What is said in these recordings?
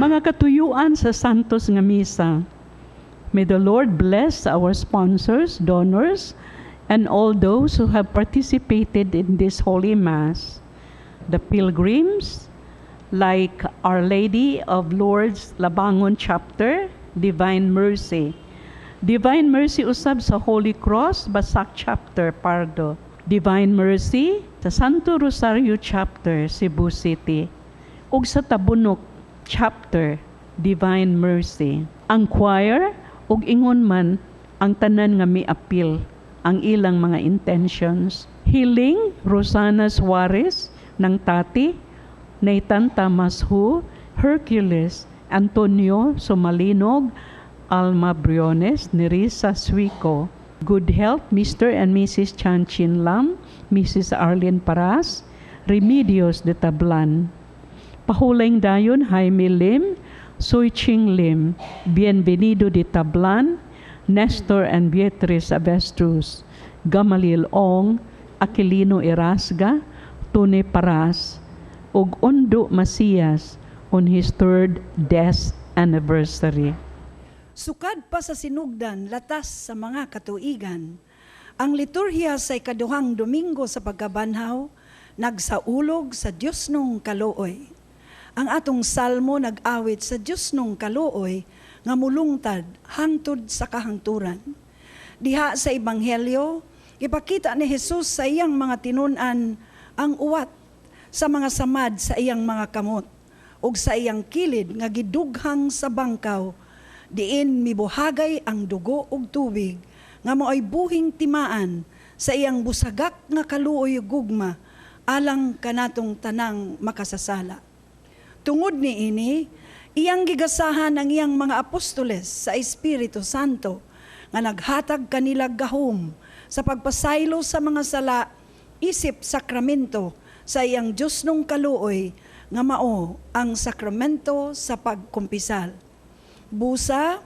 Mga katuyuan sa Santos nga Misa. May the Lord bless our sponsors, donors, and all those who have participated in this Holy Mass. The pilgrims, like Our Lady of Lourdes Labangon Chapter, Divine Mercy. Divine Mercy usab sa Holy Cross, Basak Chapter, Pardo. Divine Mercy sa Santo Rosario Chapter, Cebu City. Ug sa Tabunok Chapter, Divine Mercy. Ang choir ug ingon man ang tanan nga miapil ang ilang mga intentions. Healing, Rosana Suarez ng Tati, Nathan Tamashu, Hercules, Antonio Sumalinog, Alma Briones, Nerissa Suico. Good health, Mr. and Mrs. Chan Chin Lam, Mrs. Arlene Paras, Remedios de Tablan. Pahuling dayon, Jaime Lim, Sui Ching Lim, Bienvenido de Tablan, Nestor and Beatriz Avestruz, Gamaliel Ong, Aquilino Erasga, Tony Paras, ug Ondo Macias on his third death anniversary. Sukad pa sa sinugdan, latas sa mga katuigan, ang liturhiya sa ikaduhang Domingo sa pagkabanhaw, nagsaulog sa Dios nung kaluoy. Ang atong salmo nag-awit sa Dios nung kaluoy nga mulungtad hangtod sa kahangturan. Diha sa Ebanghelyo, ipakita ni Jesus sa iyang mga tinun-an ang uwat sa mga samad sa iyang mga kamot ug sa iyang kilid nga gidughang sa bangkaw, diin mibuhagay ang dugo ug tubig nga mao'y buhing timaan sa iyang busagak nga kaluoy ug gugma alang kanatong tanang makasasala. Tungod niini, iyang gigasahan ang iyang mga apostoles sa Espiritu Santo nga naghatag kanila gahom sa pagpasaylo sa mga sala isip sakramento sa iyang Dios nung kaluoy nga mao ang sakramento sa pagkumpisal. Busa,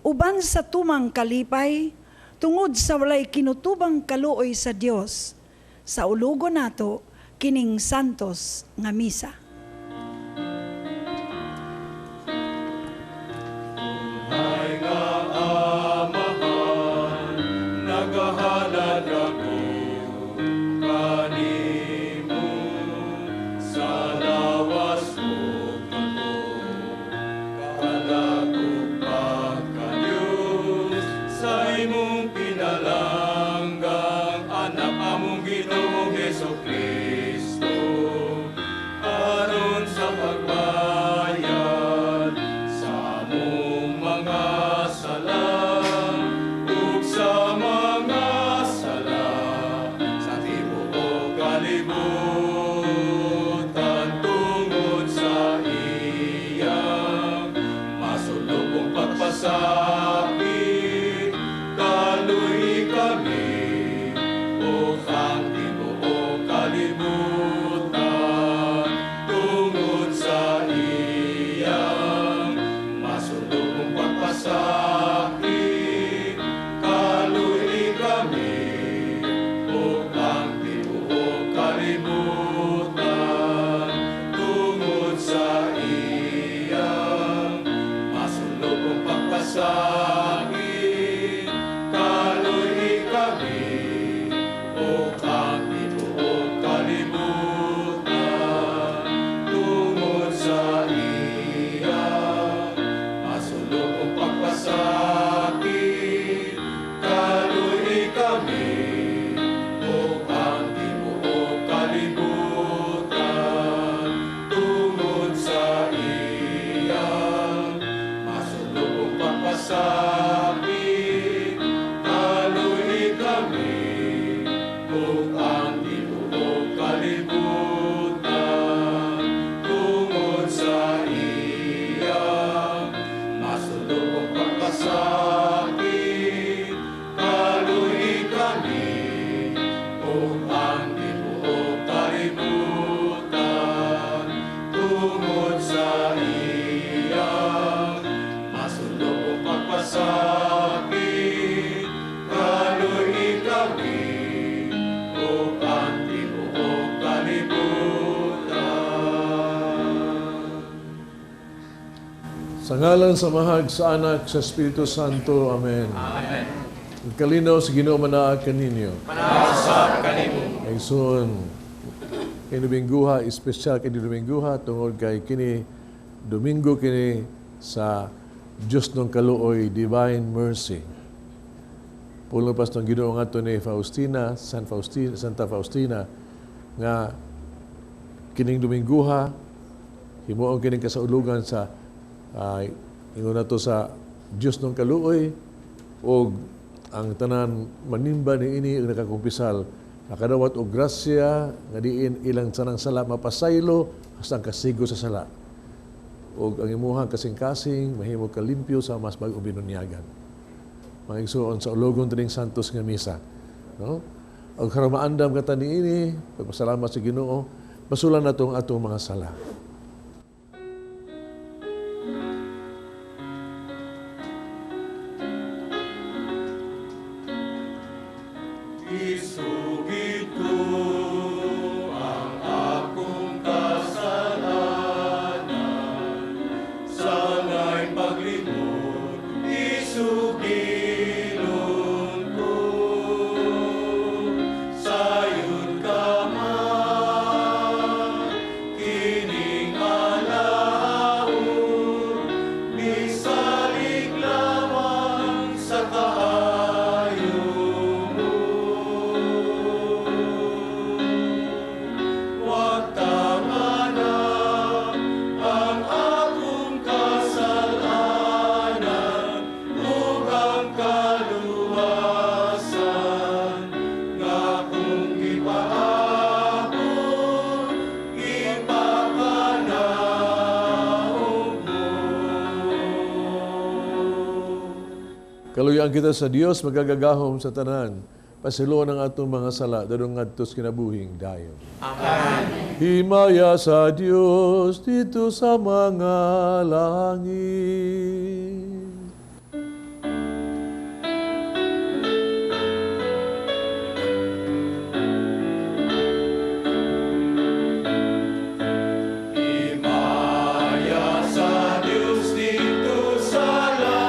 uban sa tumang kalipay, tungod sa walay kinutubang kaluoy sa Dios, saulugon nato kining santos nga misa. Ay nga Amahan, nagahalad ako kanimo sa lawas ug kalag ug pagka-Diyos sa imong pinalanggang anak, among Ginoong Hesus Kristo, aron sa pagbayad sa among mga sala ug sa mga sala sa tibuok kalibutan, tungod sa iyang masulubong pagpasakit. Sa ngalan sa Amahan, sa Anak, sa Espiritu Santo. Amen. Amen. Kalinaw sa Ginoo manaa kaninyo. Manausap kanimo. Igsoon, kay Dominguha, espesyal kay Dominguha, tungod kay kini Domingo kini sa Diyos ng Kaluoy, Divine Mercy. Pulong pas ng Ginoo ngadto ni Faustina, San Faustina, Santa Faustina, nga kining Dominguha, himuon kining kasaulugan sa ingon nato sa Diyos ng Kaluoy, og ang tanan manimba niini og nakakumpisal, nakadawat og grasya nga diin ilang tanang sala mapasaylo hasta ang kasigo sa sala, og ang imuhang kasing-kasing mahimo kalimpyo sa mas bag-ong binunyagan. Mga igsoon, sa ulogon tining Santos nga misa, no? Og karon maandam ka niini, pagpasalamat sa Ginoo, basulan nato ang atong mga sala. Isugid ko ang akong kasalanan, sana'y paglimot, isugilon ko. Sayod ka man, kining alaon, misalig lamang sa kaayo mo. Wag tangana ang akong kasalanan ug ang kaluwasan nga akong gipaabot, ipakanaog mo. Kaluyan kita sa Dios magagagahom sa tanan. Pasayloan ang atong mga sala, dadong ngadto sa kinabuhing dayon. Amen. Himaya sa Dios didto sa mga langit. Himaya sa Dios didto sa langit,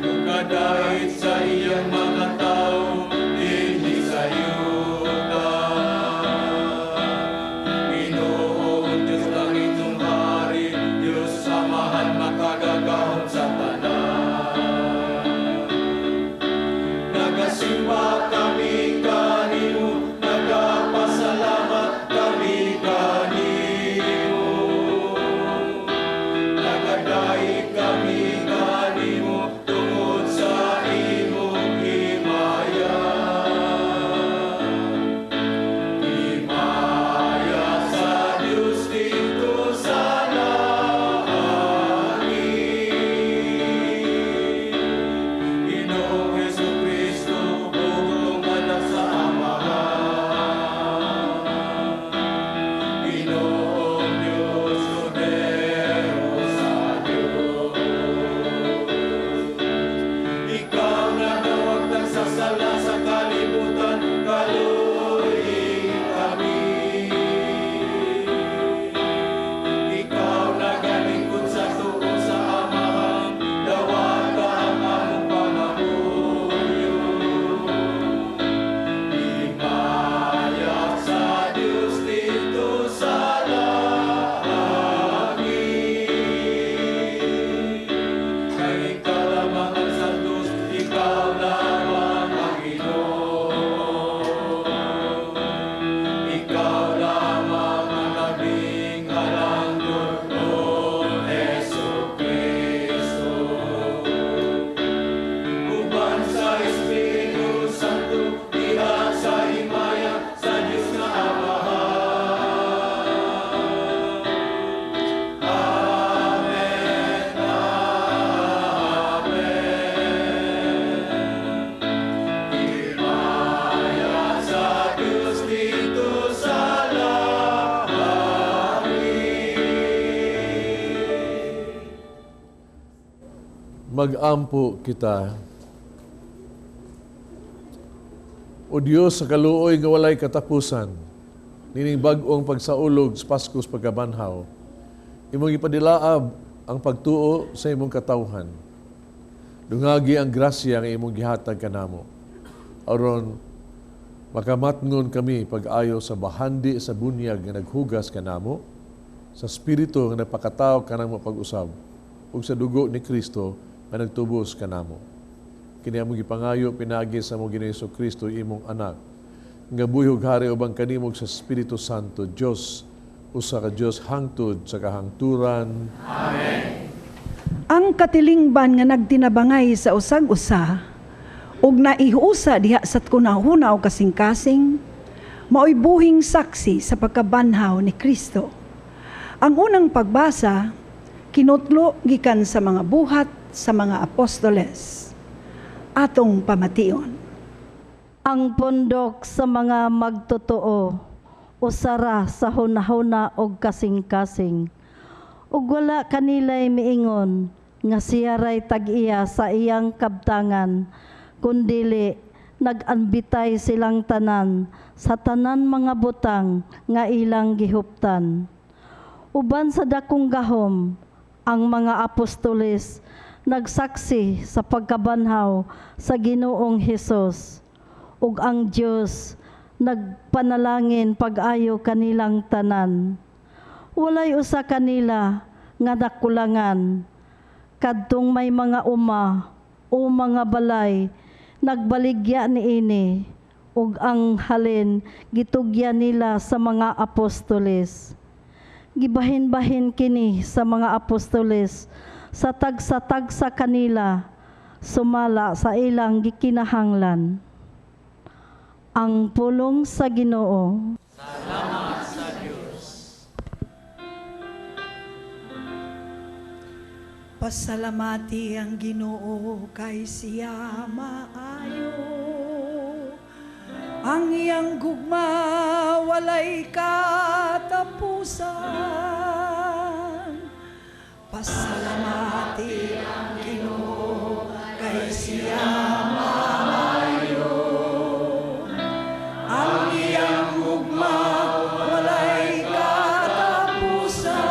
ug kadait sa iyang mga tawo dinhi sa yuta. Ginoong Dios langitong hari, Dios Amahan makagagahom sa tanan. Nagasimba kami kanimo, nagapasalamat kami kanimo. Nagadayeg kami kanimo tungod sa imong himaya. Himaya sa Dios didto sa langit. Ginoong Hesukristo, bugtong anak sa Amahan. Ginoong Dios, Kordero sa Dios. Ikaw nagawagtang sa sala sa kalibutan, kaluoyi kami. Ikaw nagalingkod sa tuo sa Amahan, dawata ang among pangamuyo. Himaya sa Dios didto sa langit. Kay ikaw lamang ang santos, ikaw lamang ang Ginoo. Ikaw lamang ang labing halangdon, O Hesukristo. Uban sa Espiritu Santo, diha sa himaya sa Dios nga Amahan. Amen. Amen. Himaya sa Dios didto sa langit. Mag-ampo kita. O Dios sa kaluoy nga walay katapusan, Nining bag-ong pagsaulog sa Pasko sa pagkabanhaw, imong ipadilaab ang pagtuo sa imong katawhan. Dungagi ang grasya nga imong gihatag kanamo, aron makamatngon kami pag-ayo sa bahandi sa bunyag nga naghugas kanamo, sa Espiritu nga nagpakatao kanamo pag-usab, ug sa dugo ni Kristo nga nagtubos kanamo. Kini among gipangayo pinaagi sa among Ginoong Kristo, imong anak, nga buhi ug hari uban kanimo sa Espiritu Santo, Dios, usa ka Dios, hangtod sa kahangturan. Amen. Ang katilingban nga nagtinabangay sa usag-usa ug naihusa diha sa kunahuna o kasing-kasing, maoy buhing saksi sa pagkabanhaw ni Kristo. Ang unang pagbasa kinutlo gikan sa mga Buhat sa mga Apostoles. Atong pamation. Ang pundok sa mga magtotoo usara sa hunahuna og kasing-kasing. Ug wala kanila'y miingon nga siya ray tag-iya sa iyang kabtangan, kundili nag-anbitay silang tanan sa tanan mga butang nga ilang gihuptan. Uban sa dakong gahom, ang mga apostoles nagsaksi sa pagkabanhaw sa Ginoong Hesus, ug ang Dios nagpanalangin pag-ayo kanilang tanan. Walay usa kanila nga nakulangan. Kadtong may mga uma o mga balay, nagbaligya niini, ug ang halin gitugyan nila sa mga apostoles. Gibahin-bahin kini sa mga apostoles sa tagsa-tagsa kanila, sumala sa ilang gikinahanglan. Ang pulong sa Ginoo. Salamat sa Dios. Pasalamati ang Ginoo kay siya maayo. Ang iyang gugma walay katapusan. Pasalamati ang Ginoo kay siya maayo. Ang iyang gugma walay katapusan.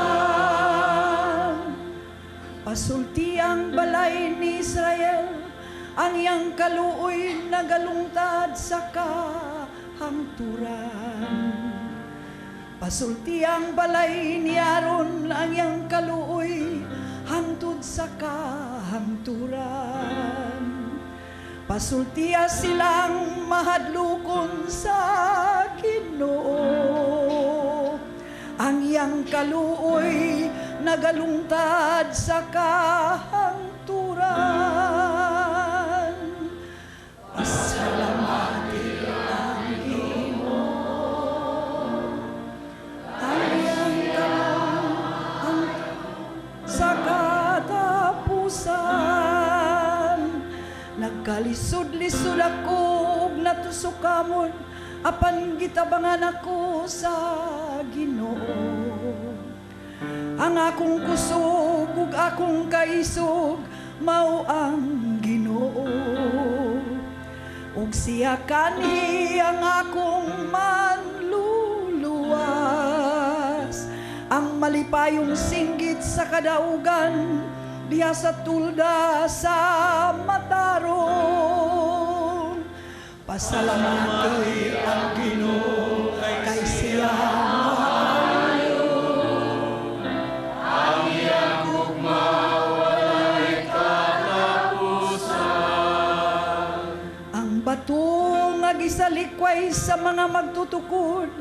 Pasulti ang balay ni Israel, ang iyang kaluoy nagalungtad sa kahangturan. Pasulti ang balay ni Aaron, ang iyang kaluoy hangtod sa kahangturan. Pasultiya silang mahadlokon sa Ginoo. Ang iyang kaluoy nagalungtad sa kahangturan. Pasalamati ang Ginoo. Ang iyang kaluoy sa katapusan. Nagkalisod-lisod ako ug natusukamon, apan gitabangan ako sa Ginoo. Ang akong kusog ug akong kaisog mao ang Ginoo. Ug siya kanhi ang akong manluluwas. Ang malipayong singgit sa kadaugan diha sa tulda sa matarong. Pasalamati ang Ginoo kay siya maayo. Ang iyang gugma walay katapusan. Ang bato nga gisalikway sa mga magtutukod,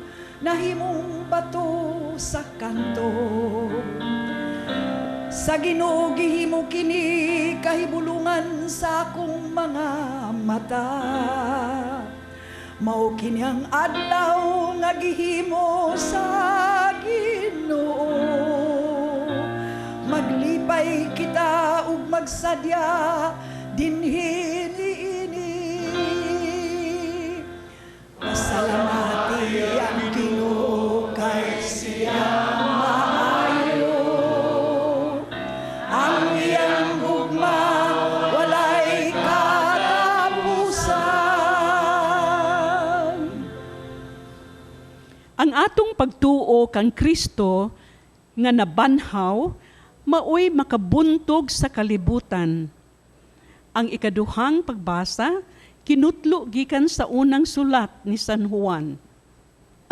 nahimong bato sa kanto. Sa Ginoo gihimo kini, kahibulungan sa akong mga mata. Mao kini ang adlaw nga gihimo sa Ginoo. Maglipay kita ug magsadya dinhi niini. Pasalamati ang Ginoo kay siya maayo. Ang iyang gugma walay katapusan. Ang atong pagtuo kang Kristo nga nabanhaw maoy makabuntog sa kalibutan. Ang ikaduhang pagbasa kinutlo gikan sa unang sulat ni San Juan.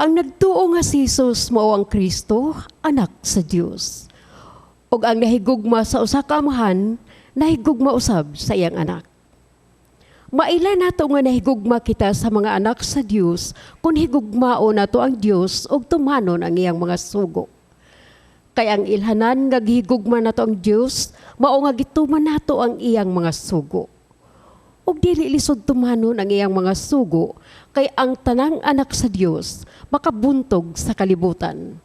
Ang nagtuo nga si Jesus mao ang Kristo, anak sa Dios. Ug ang nahigugma sa usa ka amahan, nahigugma usab sa iyang anak. Maila nato nga nahigugma kita sa mga anak sa Dios kung higugmao nato ang Dios ug tumanon ang iyang mga sugo. Kay ang ilhanan nga gihigugma nato ang Dios, mao nga gituman nato ang iyang mga sugo. Ug dili lisod tumanon ang iyang mga sugo, kay ang tanang anak sa Dios makabuntog sa kalibutan.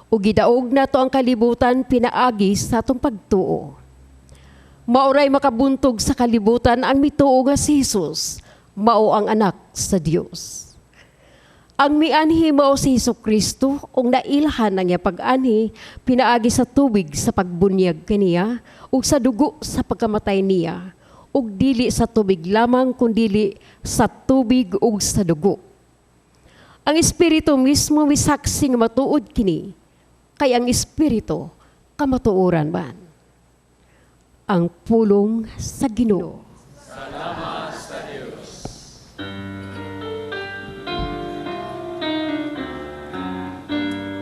Ug gidaog nato ang kalibutan pinaagi sa atong pagtuo. Maoray makabuntog sa kalibutan ang mituo nga si Jesus, mao ang anak sa Dios. Ang mianhi mao si Hesus Kristo ug nailhan ang iyang pag-anhi pinaagi sa tubig sa pagbunyag kaniya ug sa dugo sa pagkamatay niya, ug dili sa tubig lamang kundili sa tubig ug sa dugo. Ang Espiritu mismo misaksi nga matuod kini, kay ang Espiritu kamatuoran man. Ang pulong sa Ginoo. Salamat sa Dios.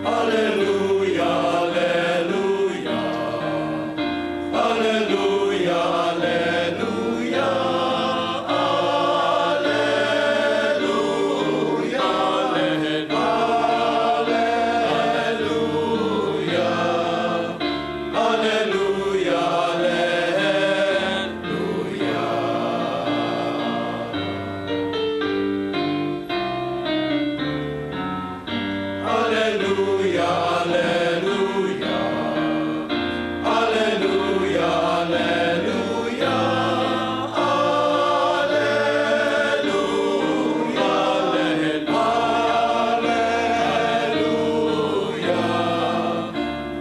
Alleluia, alleluia. Alleluia, alleluia. Alleluia, alleluia. Alleluia, alleluia. Alleluia, alleluia. Alleluia, alleluia. Alleluia, alleluia.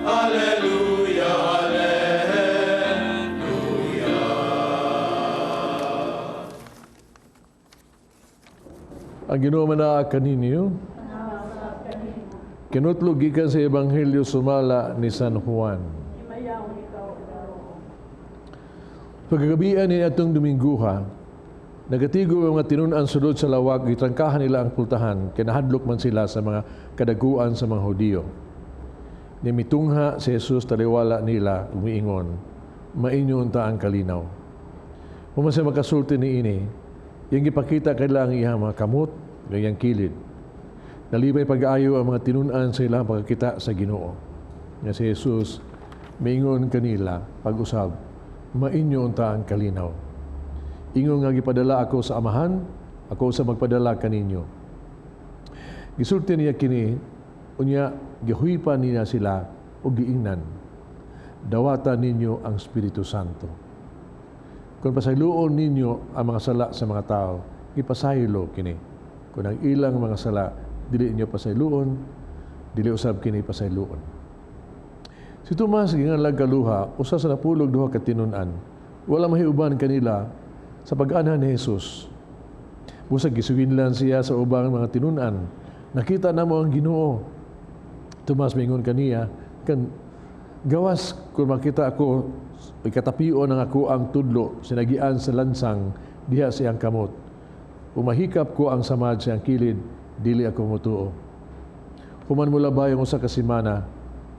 Alleluia, alleluia. Ang Ginoo man kaninyo. Kinutlo gikan sa Ebanghelyo sumala ni San Juan. Pagkagabian ni atong Domingguha, nagatigo ang mga tinun-an sulod sa lawag, gitrangkahan nila ang pultahan, kay nahadlok man sila sa mga kadaguan sa mga Hudiyo. Nimitungha si Jesus taliwala nila, umiingon, mainyo unta ang kalinaw. Human siya makasulti niini, iyang gipakita kaila ang iyang mga kamot, ug iyang kilid. Nalipay pag-ayo ang mga tinun-an sa ilang pagkakita sa Ginoo. Nga si Jesus miingon kanila pag-usab, mainyo unta ang kalinaw. Ingon nga gipadala ako sa Amahan, ako sa magpadala kaninyo. Gisulti niya kini, unya gihuipan niya sila og giingnan, dawata ninyo ang Espiritu Santo. Kung pasayloon ninyo ang mga sala sa mga tao, gipasaylo kini. Kung ang ilang mga sala dili ninyo pasayloon, dili usab kini pasayloon. Si Tomas ginganlag kaluha, usa sa napulog duha ka tinun-an. Wala mahiuban kanila sa pag-anha ni Jesus. Busag gisuginlan siya sa ubang mga tinun-an. Nakita namo ang Ginoo. Tomas mingon kaniya, kan gawas kung makita ako ikatapion ang ako ang tudlo sinagian sa lansang diha siyang kamot. Umahikap ko ang samad siyang kilid, dili ako mutuo. Human mo labay ang usa ka semana,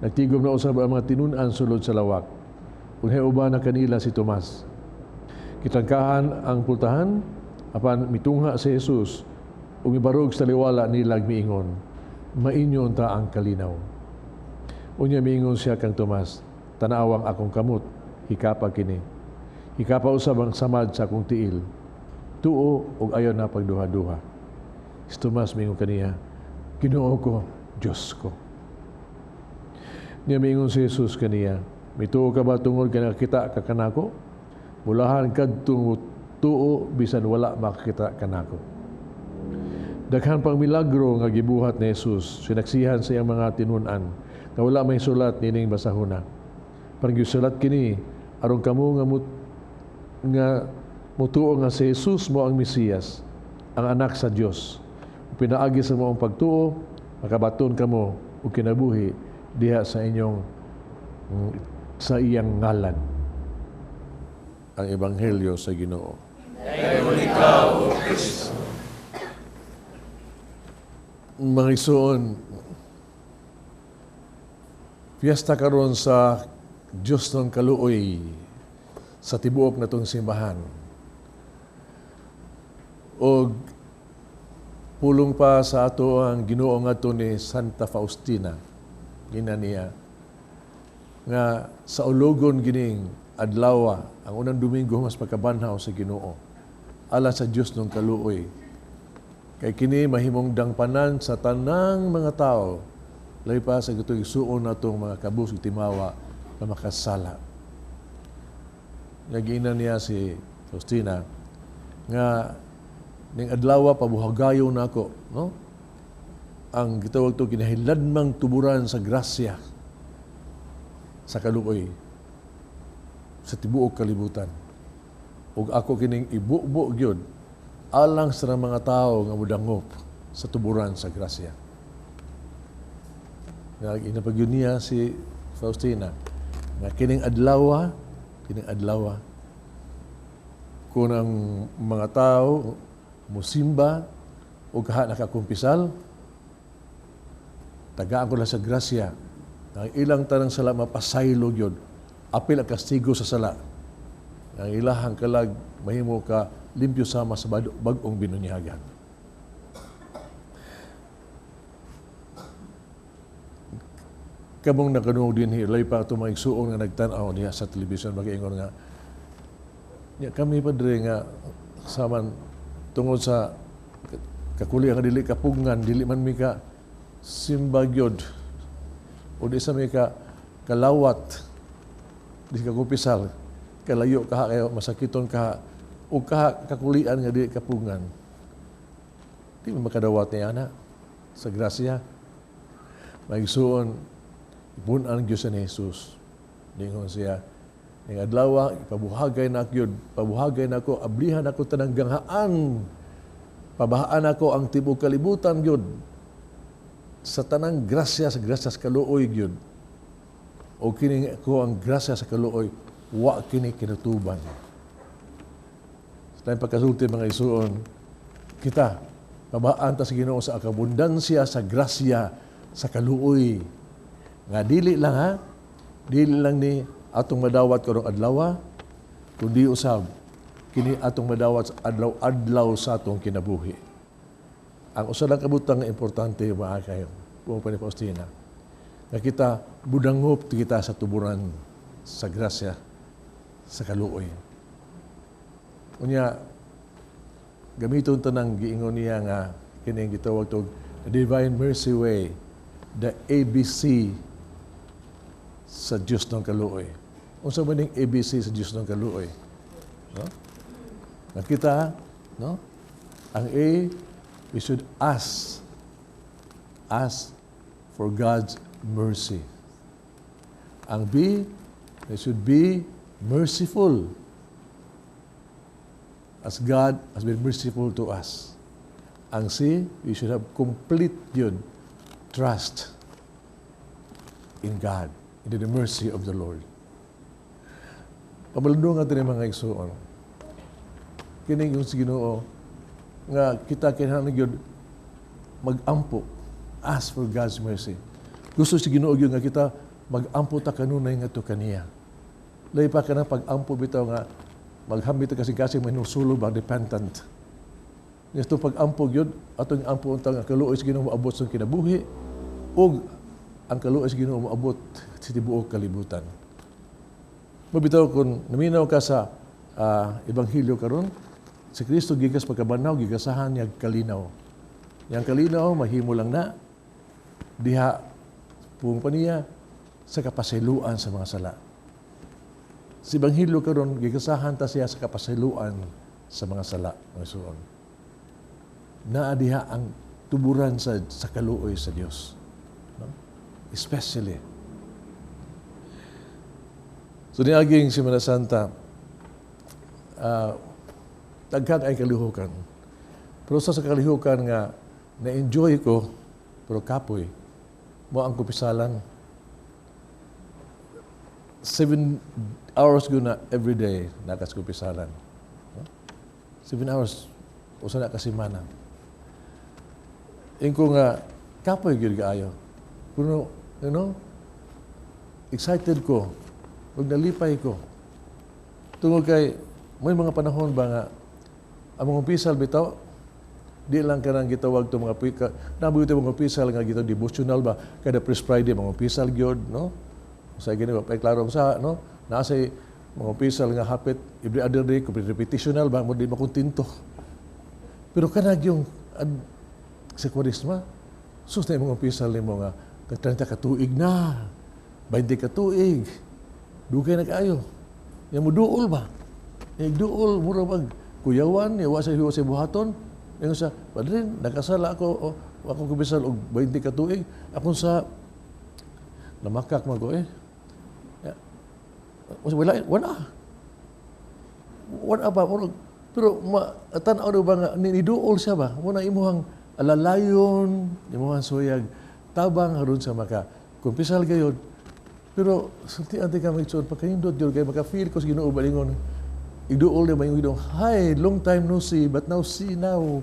nagtigom na usab ang mga tinun-an sulod sa lawak. Unhay uban na kanila si Tomas. Kitrangkahan ang pultahan, apan mitungha si Jesus, ug mibarog sa liwala nila miingon, mainyo unta ang kalinaw. Unya miingon siya kang Tomas, tanawang akong kamot, hikapa kini. Hikapa usab ang samad sa akong tiil. Tuo ug ayaw na pagduha-duha. Si Tomas miingon kaniya, Ginoo ko, Diyos ko. Niya miingon si Jesus kaniya, mituo ka ba tungod kay nakakita ka kanako? Mulahan kadtong tuo bisan wala makakita kanako. Daghan pang milagro nga gibuhat ni Jesus, sinaksihan sa iyang mga tinun-an, nga wala may sulat nining basahuna. Parang gisulat kini aron kamo nga mutuo nga si Jesus mo ang Mesiyas, ang anak sa Dios. Pinaagi sa maong pagtuo, Makabaton kamo og kinabuhi diha sa inyong sa iyang ngalan. Ang Ebanghelyo sa Ginoo. Dayon ikaw, O Kristo. Mga igsoon, fiesta karon sa Diyos ng kaluoy sa tibuok natong simbahan. Og pulong pa sa ato ang Ginoo ngadto ni Santa Faustina, gina niya nga sa ulogon gining adlaw, ang unang Domingo mas pagkabanhaw sa Ginoo, alang sa Dios ng kaluoy. Kay kini mahimong dangpanan sa tanang mga tao, labi pa sa katong igsuon natong mga kabus ug timawa na makasala. Nagiinan niya si Faustina nga ning adlaw pabuhagayon nako, no, ang gitawag to kinahiladmang tuburan sa grasya sa kaluoy sa tibuok kalibutan. Ug ako kining ibubo gyud alang sa mga tao nga modangop sa tuburan sa grasya. Nga inapagyud niya si Faustina nga kining adlaw kung ang mga tao musimba o kaha nakakumpisal, tagaan ko lang sa grasya ang ilang tanang sala mapasaylo gyud, apil ang kastigo sa sala. Ang ilahang kalag mahimo ka limpyo sama sa bag-ong binunyagan. Kamong nakadungog din hilay pa ato mga igsuon nga nagtan-aw niya sa television, mag-ingon nga niya kami, Padre, nga saman tungod sa kakuli nga dili kapugngan, dili man mi ka simba gyud o di sa mi ka kalawat, di ka kumpisal, kalayo ka kayo, masakiton ka o ka kakulian nga dili kapugngan, di mo makadawat ni ana sa grasya. Maigsuon, ipunan Diyos ni Jesus. Dingon siya, ning adlaw, ipabuhagay na gyud, pabuhagay na ako, ablihan ako tanang ganghaan, pabahaan ako ang tibuok kalibutan gyud sa tanang grasya, sa grasya sa kaluoy gyud. O kini ko ang grasya sa kaluoy, wa kini kinutuban. Sa tayong pagkasulti, mga isuon, kita, pabaan ta sa Ginoo sa akabundansya sa grasya sa kaluoy. Nga dili lang ha, dili lang ni atong madawat karong adlaw, kundi usab kini atong madawat sa adlaw-adlaw sa atong kinabuhi. Ang usa lang kabutang nga importante mga kayo, buong pa ni Faustina, nga kita budangop kita sa tuburan sa grasya sa kaluoy. Unya, gamiton tanang giingon niya nga kining gitawag tog the Divine Mercy Way, the ABC sa Diyos ng kaluoy. Unsa man ning ABC sa Diyos ng kaluoy? No? Nakita, no? Ang A, we should ask. Ask for God's mercy. Ang B, we should be merciful as God has been merciful to us. Ang C, we should have complete yun, trust in God, in the mercy of the Lord. Pamalundong nga din mga igsuon. Kining yung sa Ginoo nga kita kinahanglan gyud mag-ampo, ask for God's mercy. Gusto sa Ginoo gyud nga kita mag-ampo ta kanunay ngadto kaniya. Lahi pa kanang pag-ampo bitaw nga maghambit ta kasing-kasing mahinulsol ba, repentant. Nga pag-ampo gyud atong ampo unta nga kaluoy sa Ginoo moabot sa kinabuhi ug ang kaluoy sa Ginoo moabot sa tibuok kalibutan. Mabitaw kung naminaw ka sa ebanghelyo karon, si Kristo gikas pagkabanhaw gigasahan niya kalinaw. Yang kalinaw mahimo lang na diha pung paniya sa kapasayloan sa mga sala. Sa ebanghelyo karon gigasahan ta siya sa kapasayloan sa mga sala, mga suon. Naa diha ang tuburan sa kaluoy sa Dios. No? Especially. So niaging Semana Santa, daghan ay kalihukan. Pero sa kalihukan nga na-enjoy ko, Pero kapoy. Mao ang kumpisalan. 7 hours guna every day nakas kumpisalan. No? 7 hours, usa na ka semana. Ingko nga, kapoy gyud kaayo. Pero, excited ko, ug nalipay ko. Tungod kay, may mga panahon ba nga, ang mga umpisal bitaw, di lang kanang gitawag to mga pika, nabuyo mga umpisal nga gitawag devotional ba, kada First Friday mga umpisal gyud, no? Sa gini ba, klaro sa, no? Naa say mga umpisal nga hapit every other day, kung repetitional ba, mo di makontento. Pero kanag yung sa Kwaresma, sus na mga umpisal nimo nga, 30 ka tuig na, 20 ka tuig, dugay na kaayo. Yang mo duol ba? Yang duol, mura bag, kuyawan, wa sa hiwa sa buhaton. Yang sa, "Padre, nakasala ako, o, ako kumpisal og 20 ka tuig, akong sa, namakak man ko eh." Ya. Wala, wala. Wala ba? Murag, pero ma, tan-aw ba nga, niduol siya ba? Muna imuhang alalayon, imuhang suyag, tabang aron sa maka. Kumpisal gayod. Pero sulti ante ka mga pagkanindot yun, kay maka-feel ko sa Ginoo balingon. Igduol na ba yung Ginoo, "Hi, long time no see, but now see now."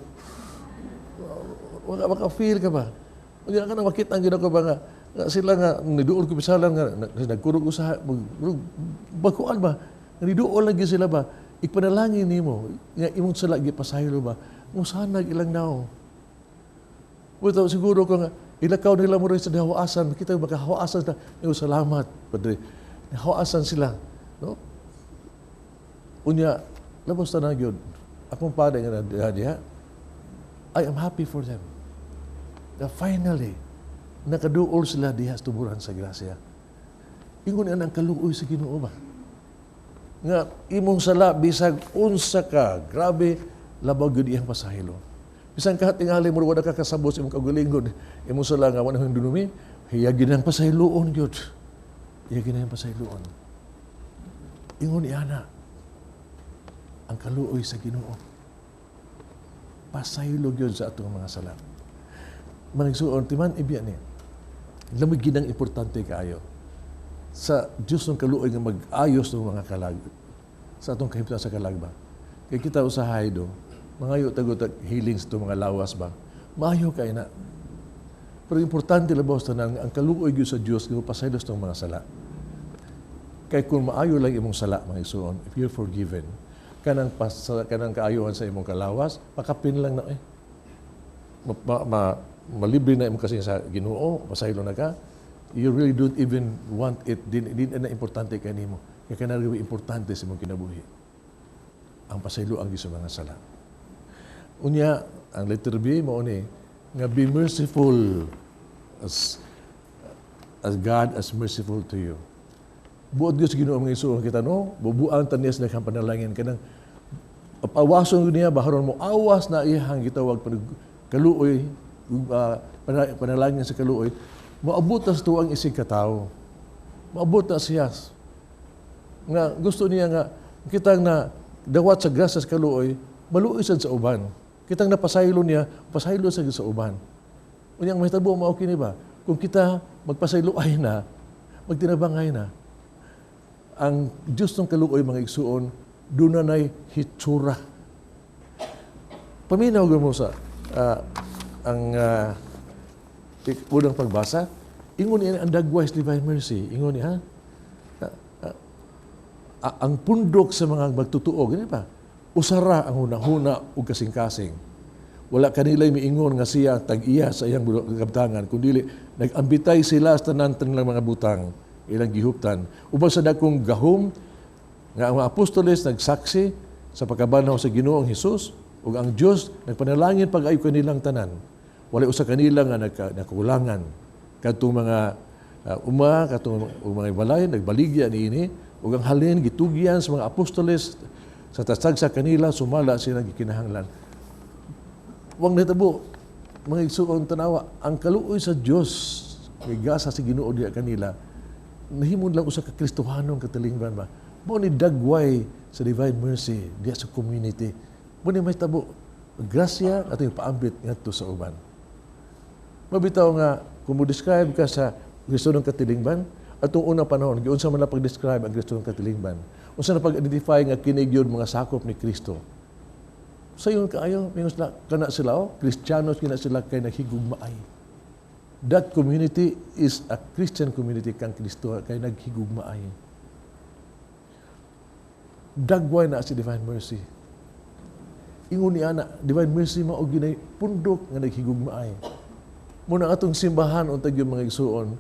Wala maka-feel ka ba? Unya ka na makita ang Ginoo ko ba nga, nga sila nga niduol ko bisalan nga nagkurog usaha baguan ba, niduol lagi sila ba, ipanalangin nimo nga imong sala gipasaylo ba, musanag ilang nao. Buto siguro ko nga ilakaw nila mo rin sa hawaasan, kita makahawaasan na, yung "Salamat, Padre." Hawaasan sila, no? Unya, labos ta na gyud. Akong pare nga diha diha, I am happy for them. Na finally, nakaduol sila diha sa tuburan sa grasya. Ingon ang kaluoy sa Ginoo ba? Nga imong sala bisag unsa ka, grabe labaw gyud iyang pasaylo. Bisan ka tingali mo wala ka kasabot sa imong kaugalingon, imong sala nga wala dunumi, iya gyud ang pasayloon gyud. Iya gyud ang pasayloon. Ingon iana ang kaluoy sa Ginoo. Pasaylo gyud sa atong mga sala. Mga igsuon, timan ibiya ni. Lamig ginang importante kaayo sa Diyos ng kaluoy nga mag-ayos ng mga kalag sa atong kahimtang sa kalag ba. Kay kita usahay do, mangayo tago tag healing sa itong mga lawas ba. Maayo kay na. Pero importante labaw sa tanan ang kaluoy gyud sa Dios nga pasaylo sa mga sala. Kay kung maayo lang imong sala, mga igsuon, if you're forgiven, kanang pas, kanang kaayuhan sa imong kalawas, pakapin lang na eh. Ma, ma, ma- malibre na imong kasi sa Ginoo, pasaylo na ka. You really don't even want it, di na importante kanimo. Kay kanang importante sa imong kinabuhi. Ang pasaylo ang sa mga sala. Unya, ang letter B mao ni nga be merciful as God as merciful to you. Buot Diyos Ginoo, mga igsuon, kita no, bubuan ta niya sa daghang panalangin kanang pawason niya ba haron mo awas na iyang gitawag kaluoy, panalangin sa kaluoy moabot na sa tuang isig katawo. Moabot na siya nga gusto niya nga kitang na dawat sa grasya sa kaluoy maluoy sad sa uban. Kitang napasaylo niya, pasaylo sa uban. Unya ang mahitabo mao kini ba, kung kita magpasaylo ay na magtinabangay na ang Diyos ng kaluoy, mga igsuon, doon na hitsura. Paminaw mo sa ang unang pagbasa, ingon niya ang dagway sa divine mercy. Ingon niya, ang pundok sa mga magtutuo, gani pa, usara ang hunahuna ug kasing-kasing. Wala kanila'y miingon nga siya tag-iya sa iyang kabtangan, kundi nag-ambitay sila sa tanan tanang mga butang ilang gihuptan. Uban sa dakong gahom nga ang mga apostoles nagsaksi sa pagkabanhaw sa Ginoong Hesus ug ang Dios nagpanalangin pag-ayo kanilang tanan. Wala usa kanila nga nakulangan. Kadtong mga uma, katong mga balay nagbaligya niini ug ang halin gitugyan sa mga apostoles sa tasag sa kanila sumala sila gikinahanglan. Wang nahitabo, mga igsuon, tanawa, ang kaluoy sa Dios kay gasa sa Ginoo diha kanila, nahimon lang usa ka Kristohanong katilingban ba. Mao ni dagway sa divine mercy diha sa community. Mao ni mahitabo, grasya atong paambit ngadto sa uban. Mabitaw nga kung mo describe ka sa Kristohanong katilingban, atong unang panahon, giunsa man na pag-describe ang Kristohanong katilingban? Unsa na pag-identify nga kini gyud mga sakop ni Kristo? Sayon kaayo, mingon sila, kana sila, oh, Kristiyanos kina sila kay naghigugmaay. That community is a Christian community kang Kristo kay naghigugmaay. Dagway na si Divine Mercy. Ingon ni ana, Divine Mercy mao ginay pundok nga naghigugmaay. Muna atong simbahan unta gyud, mga igsuon,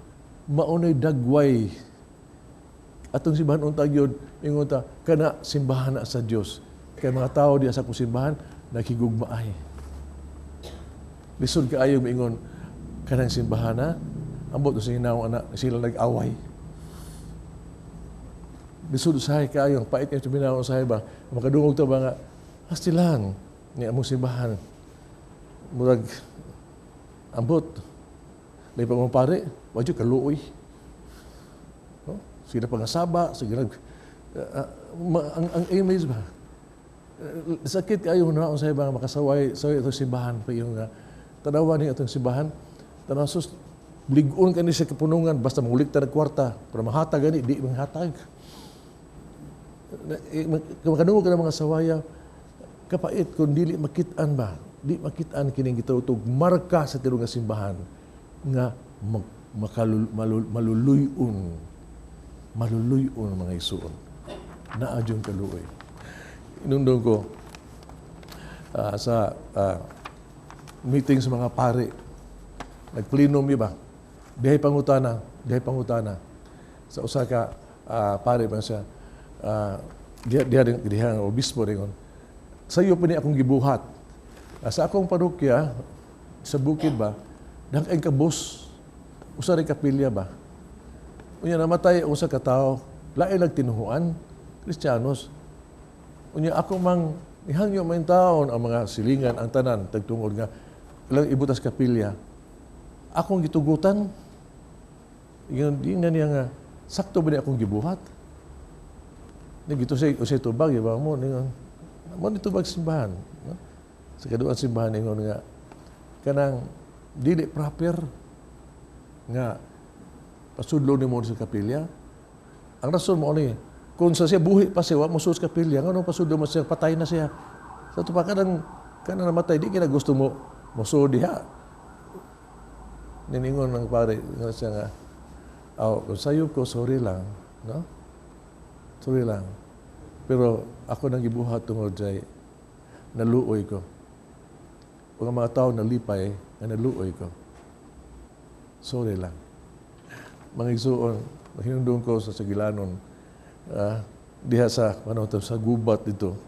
maunay dagway. Atong simbahan unta gyud, ingon ta kana simbahan na sa Dios. Kay mga tao diya sa akong simbahan naghigugmaay. Lisod kaayo maingon kanang simbahan na ambot sa hinaw ana sila nag-away. Lisod usahay kaayo, pait kaayo minaw usahay ba. Makadungog ta ba nga hastilan ni among simbahan. Murag ambot. Lahi pa mga pare, wadyo kaluoy. No? Sila pangasaba, sige nag ang image ba? Sakit kayo na sa ibang makasaway sa itong simbahan pa yung tanawa ni atong simbahan, tanaw sus lig-on kani sa kapunungan basta mangulikta ng kwarta pero mahatag gani di manghatag. Makadungog ka ng mga sawaya, kapait kung dili makit-an ba, di makit-an kining gitawtog marka sa tinuod nga simbahan nga maluluyon, maluluyon, mga igsuon, naa gyung kaluoy. Inundong ko sa meeting sa mga pare, nagplenum ba, dihay pangutana sa usa ka pare ba siya, diha diha diha ang obispo ringon sayo pa ni akong gibuhat. Sa akong parokya sa bukid ba, daghan kabus, usa ray kapilya ba. Unya namatay ang usa ka tawo, lain lang tinuhuan, Kristiyanos. Unya ako mang ihangyo man taon ang mga silingan, ang tanan tagtungod nga ilang ibutas kapilya. Akong gitugutan. Ingon di na niya nga sakto ba ni akong gibuhat? Ni gito say usay tubag iba mo ningon. Mo ni tubag simbahan. No? Sa kaduan simbahan ingon nga kanang dili proper nga pasudlo nimo sa kapilya. Ang rason mo ni kung sa siya buhi pa siya, wa mo sa kapilya, ngano pasudlo mo siya, patay na siya. Sa tupa kanang kanang namatay, di kina gusto mo mosuod diha. Niningon ng pare, nga siya nga, "Oh, kung sayop ko, sorry lang, no? Sorry lang. Pero ako nang gibuhat tungod jay naluoy ko. Ug ang mga tao nalipay nga naluoy ko. Sorry lang." Mga igsuon, mahinungdong ko sa Sagilanon, diha sa ano to, sa gubat dito.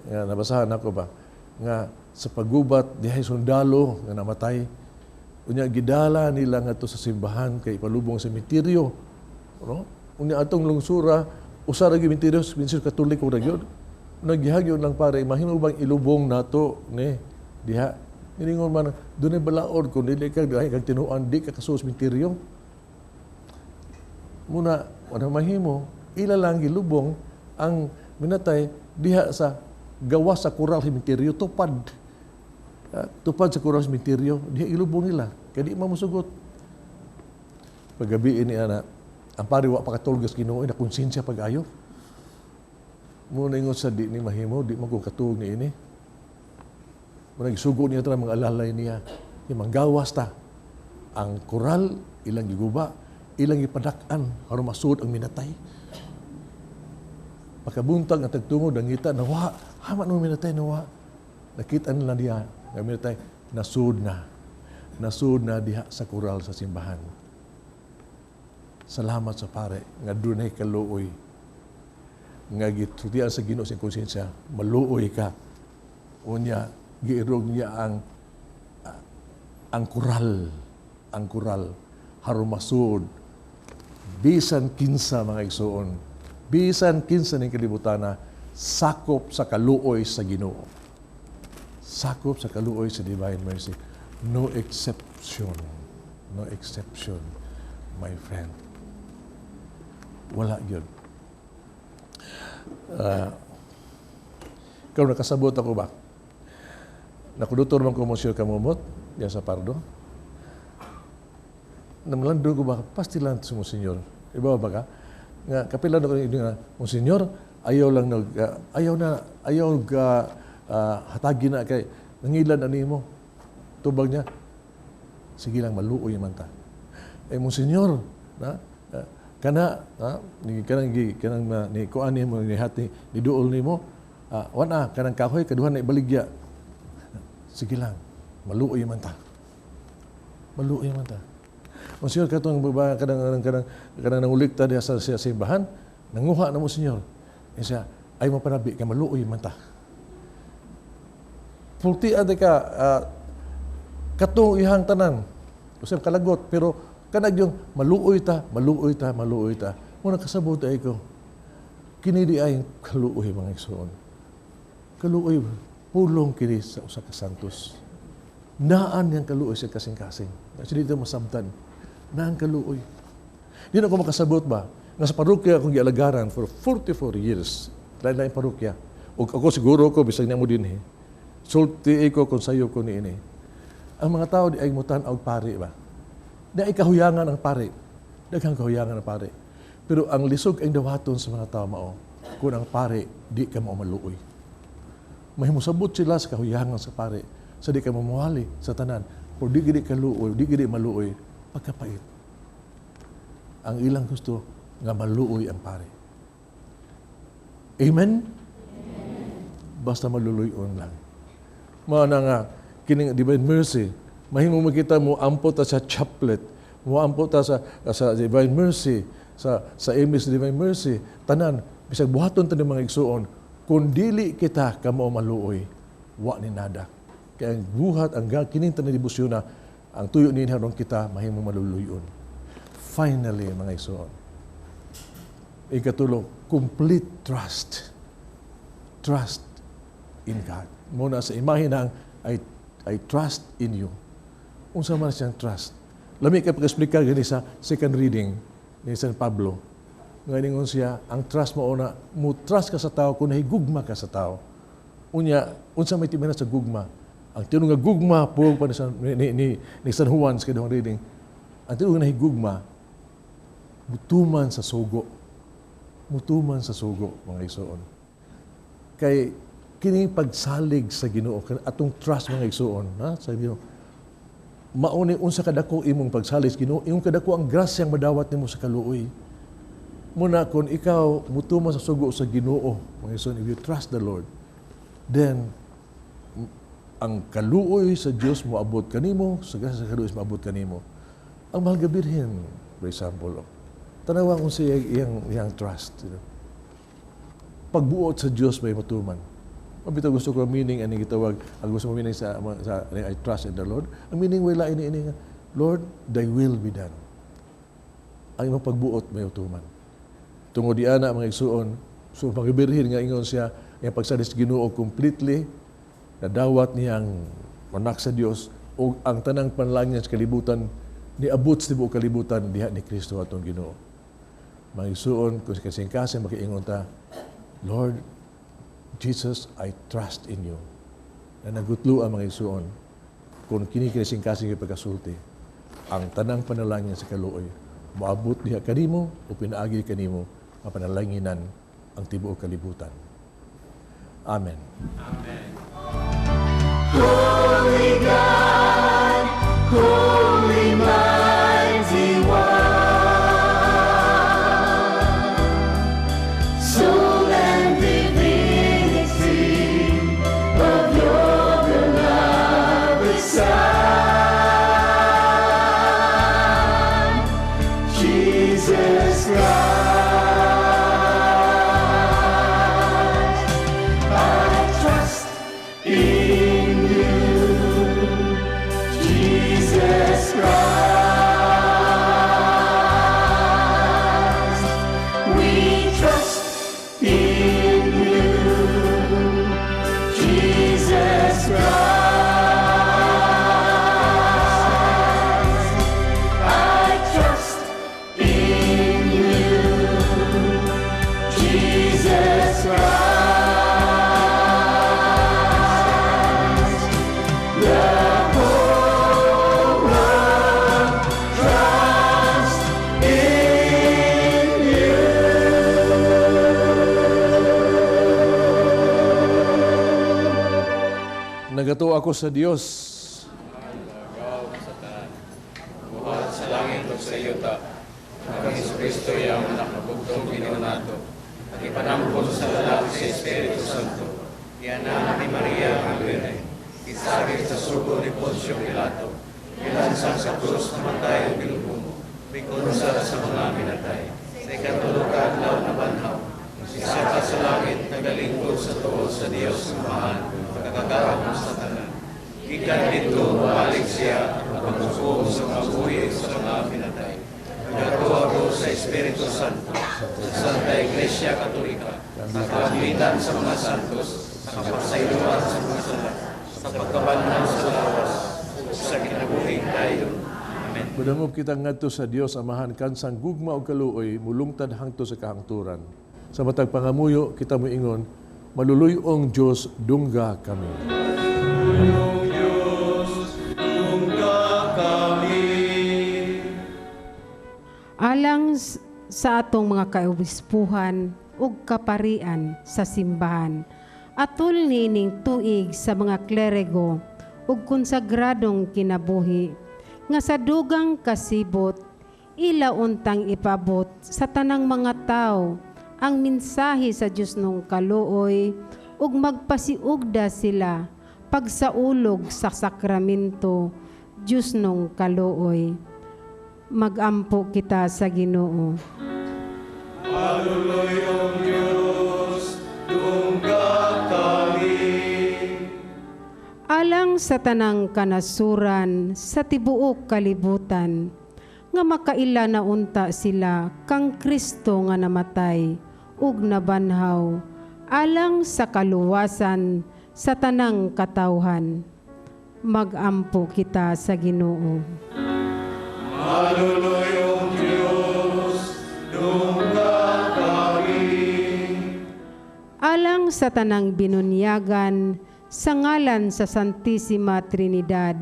Nga nabasahan ako ba nga sa paggubat diha sundalo nga namatay. Unya gidala nila ngadto sa simbahan kay ipalubong sa sementeryo. No? Unya atong lungsura usa ra gyud sementeryo, sementeryo Katoliko ra gyud. Naghihagyo lang pare, mahimo bang ilubong nato ni diha? Nilingon man dunay balaod, kung dili ka dahil kag tinuan di ka kasuod sementeryo. Muna wala mahimo, ila lang gilubong ang minatay diha sa gawas sa kural sementeryo, tupad. Tupad sa kural sementeryo, diha ilubong nila. Kay di man mosugot. Paggabi ni ana, ang pari wa pa katulog sa Ginoo, na konsensya pag-ayo. Muna ingon sa di ni mahimo, di man ko katuog ni ini. Muna gisugo niya tanan mga alalay niya. Yung manggawas ta. Ang kural, ilang giguba, ilang gipadak-an, aron masud ang minatay. Pagkabuntag ang tagtungod, ang ngita, nawa, hama nung minatay, nawa. Nakita nila diha, nga minatay, nasud na. Nasud na diha sa kural sa simbahan. Salamat sa pare, nga dunay kaluoy. Nga gitutian sa Ginoo sa konsensya, maluoy ka. Unya, giirog niya ang kural, ang kural, aron masud. Bisan kinsa, mga igsuon, bisan kinsa ning kalibutana, sakop sa kaluoy sa Ginoo. Sakop sa kaluoy sa Divine Mercy. No exception. No exception, my friend. Wala yun. Ikaw nakasabot ako ba? Nakudutor man ko Monsieur Kamumot, diyan sa Pardo. Namalandong ko ba, pastilan sa Monsignor. Iba ba ka? Nga, kapila na ko nga, "Monsignor, ayaw lang nag, ayaw na, ayaw hatagi na kay, nangilan ani mo." Tubag niya, "Sige lang, maluoy man ta." "Eh, Monsignor, na, kana, na, ni, kanang, kanang, ni kuan nimo, ni hati, ni duol nimo, wana, kanang kahoy, kaduhan na ibaligya." "Sige lang, maluoy man ta. Maluoy man ta." "Monsignor, katong babae, kanang, kanang, kanang, kanang nangulikta diha sa simbahan, nanguha na, Monsignor." Eh siya, "Ay mapanabi, kay maluoy man ta." Pulti ade ka, katong ihang tanan, usab kalagot, pero kanag yung maluoy ta, maluoy ta, maluoy ta. Muna kasabot ay ko, kini di ay kaluoy, mga igsoon. Kaluoy, pulong kini sa usa ka santos. Naan yang kaluoy sa kasing-kasing. Kasi dito masabtan. Naan kaluoy. Di na ko makasabot ba nga sa parokya akong gialagaran for 44 years. Lain-lain parokya. O ako siguro ko, bisag niya mo din eh. Sulti ko kung sayo ko ni ini. Ang mga tao di ay mutan-aw og pari ba. Di ay kahuyangan ang pari. Daghang kahuyangan ang pari. Pero ang lisog ang dawaton sa mga tao mao, kung ang pari di ka mao maluoy. Mahimosabot sila sa kahuyangan sa pari, sa di ka mamuhali sa tanan. Pero di gid kaluoy, di gid maluoy, pagkapait. Ang ilang gusto nga maluoy ang pari. Amen? Basta maluluyon lang. Mao na nga, kining Divine Mercy, mahimo makita mo ampo ta sa chaplet, mo ampo ta sa Divine Mercy, sa MS Divine Mercy, tanan, bisag buhaton ta ni mga igsuon, kung dili kita kamo maluoy, wa ni nada. Kaya ang buhat, ang kining tanan debosyon na, ang tuyo ni aron kita mahimo maluluyon. Finally, mga igsuon, ikatulo, complete trust. Trust in God. Muna sa imahe ng "I trust in you." Unsa man siyang trust? Lami kay pag-explica gani sa second reading ni San Pablo. Nga ningon siya, ang trust mo una, mo trust ka sa tao kung nahigugma ka sa tao. Unya, unsa may timina sa gugma? Ang tinuod nga gugma puog pa ni San Juan sa kaduhang reading. Ang tinuod nga nahigugma, mutuman sa sugo. Mutuman sa sugo, mga igsoon. Kay kini pagsalig sa Ginoo, atong trust, mga igsoon, ha, sa Ginoo. Mauni unsa kadako imong pagsalig sa Ginoo, imong kadako ang grasyang madawat nimo sa kaluoy. Muna kung ikaw mutuman sa sugo sa Ginoo, mga igsoon, if you trust the Lord, then ang kaluoy sa Dios moabot kanimo, sa grasya sa kaluoy moabot kanimo. Ang Mahal nga Birhen, for example, oh, tanawa kung siya iyang trust. Pagbuot sa Dios may matuman. Mabitaw gusto ko ang meaning ani gitawag, ang gusto mo meaning sa "I trust in the Lord." Ang meaning wala ini ini nga, "Lord, thy will be done." Ang imong pagbuot may utuman. Tungod di ana, mga igsuon, so mga birhen nga ingon siya, ang pagsalig sa Ginoo completely nadawat niyang anak sa Dios ug ang tanang panalangin sa kalibutan niabot sa tibuok kalibutan diha ni Kristo atong Ginoo. Mga igsuon, kung sa kasing-kasing makiingon ta, "Lord Jesus, I trust in you." Na nagutlo ang mga igsuon, kung kini kasing-kasing pagkasulti, ang tanang panalangin sa kaluoy, moabot diha kanimo o pinaagi kanimo, mapanalanginan ang tibuok kalibutan. Amen. Amen. Holy God, Holy Mighty One, Soul and divinity of your beloved Son, Jesus Christ. I trust in you. Nagatuo ako sa Dios, Buhat sa langit ug sa yuta, ang Hesukristo iyang anak nga bugtong Ginoo nato. Gipanampon sa lalaki sa Espiritu Santo. Gianak ni Maria ang Birhen. Gisakit sa sugo ni Poncio Pilato. Gilansang sa krus, namatay ug gilubong. Mikonsa sa mga pinatay. Sa ikatulo ka adlaw nabanhaw. Misaka sa langit, nagalingkod sa tuo sa Dios Amahan, makagagahom sa tanan. Gikan didto, mobalik siya, paghukom sa mga buhi sa mga pinatay. Nagatuo ako sa Espiritu Santo, sa Santa Iglesia Katolika, sa kalambitan sa mga santos, sa kapasayloan sa mga sala, sa pagkabanhaw sa lawas, ug sa kinabuhing dayon. Amen. Madangop kita ngadto sa Dios Amahan kansang gugma ug kaluoy mulungtad hangtod sa kahangturan. Sa matag pangamuyo kita moingon, Maluluy-ong Dios, dungga kami. Diyos, dungga kami. Alang sa atong mga kaobispuhan ug kaparian sa simbahan, atol niining tuig sa mga klerego ug konsagradong kinabuhi nga sa dugang kasibot ila untang ipabot sa tanang mga tao ang mensahe sa Dios nung kaluoy ug magpasiugda sila pagsaulog sa sakramento Dios nung kaluoy. Magampo kita sa Ginoo. Maluluyong Diyos, dungga kami. Alang sa tanang kanasuran sa tibuok kalibutan nga makaila na unta sila kang Kristo nga namatay ug nabanhaw alang sa kaluwasan sa tanang katawhan. Magampo kita sa Ginoo. Maluluyong Diyos, dungga kami. Alang sa tanang binunyagan sa ngalan sa Santisima Trinidad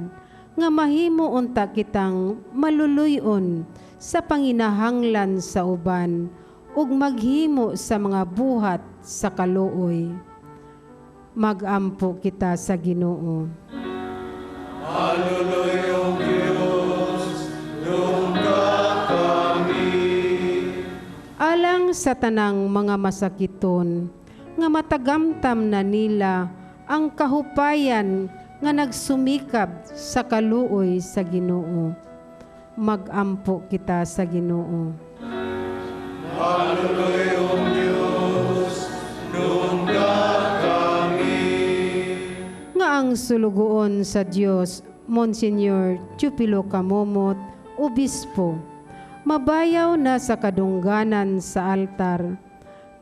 nga mahimo unta kitang maluluyon sa panginahanglan sa uban ug maghimo sa mga buhat sa kaluoy. Magampo kita sa Ginoo. Maluluyong Diyos, dungga kami. Alang sa tanang mga masakiton nga matagamtam na nila ang kahupayan nga nagsumikab sa kaluoy sa Ginoo. Magampo kita sa Ginoo. Maluluyong Diyos, dungga kami. Nga ang sulugoon sa Dios, Monsignor Chupilo Camomot, Obispo, mabayaw na sa kadungganan sa altar,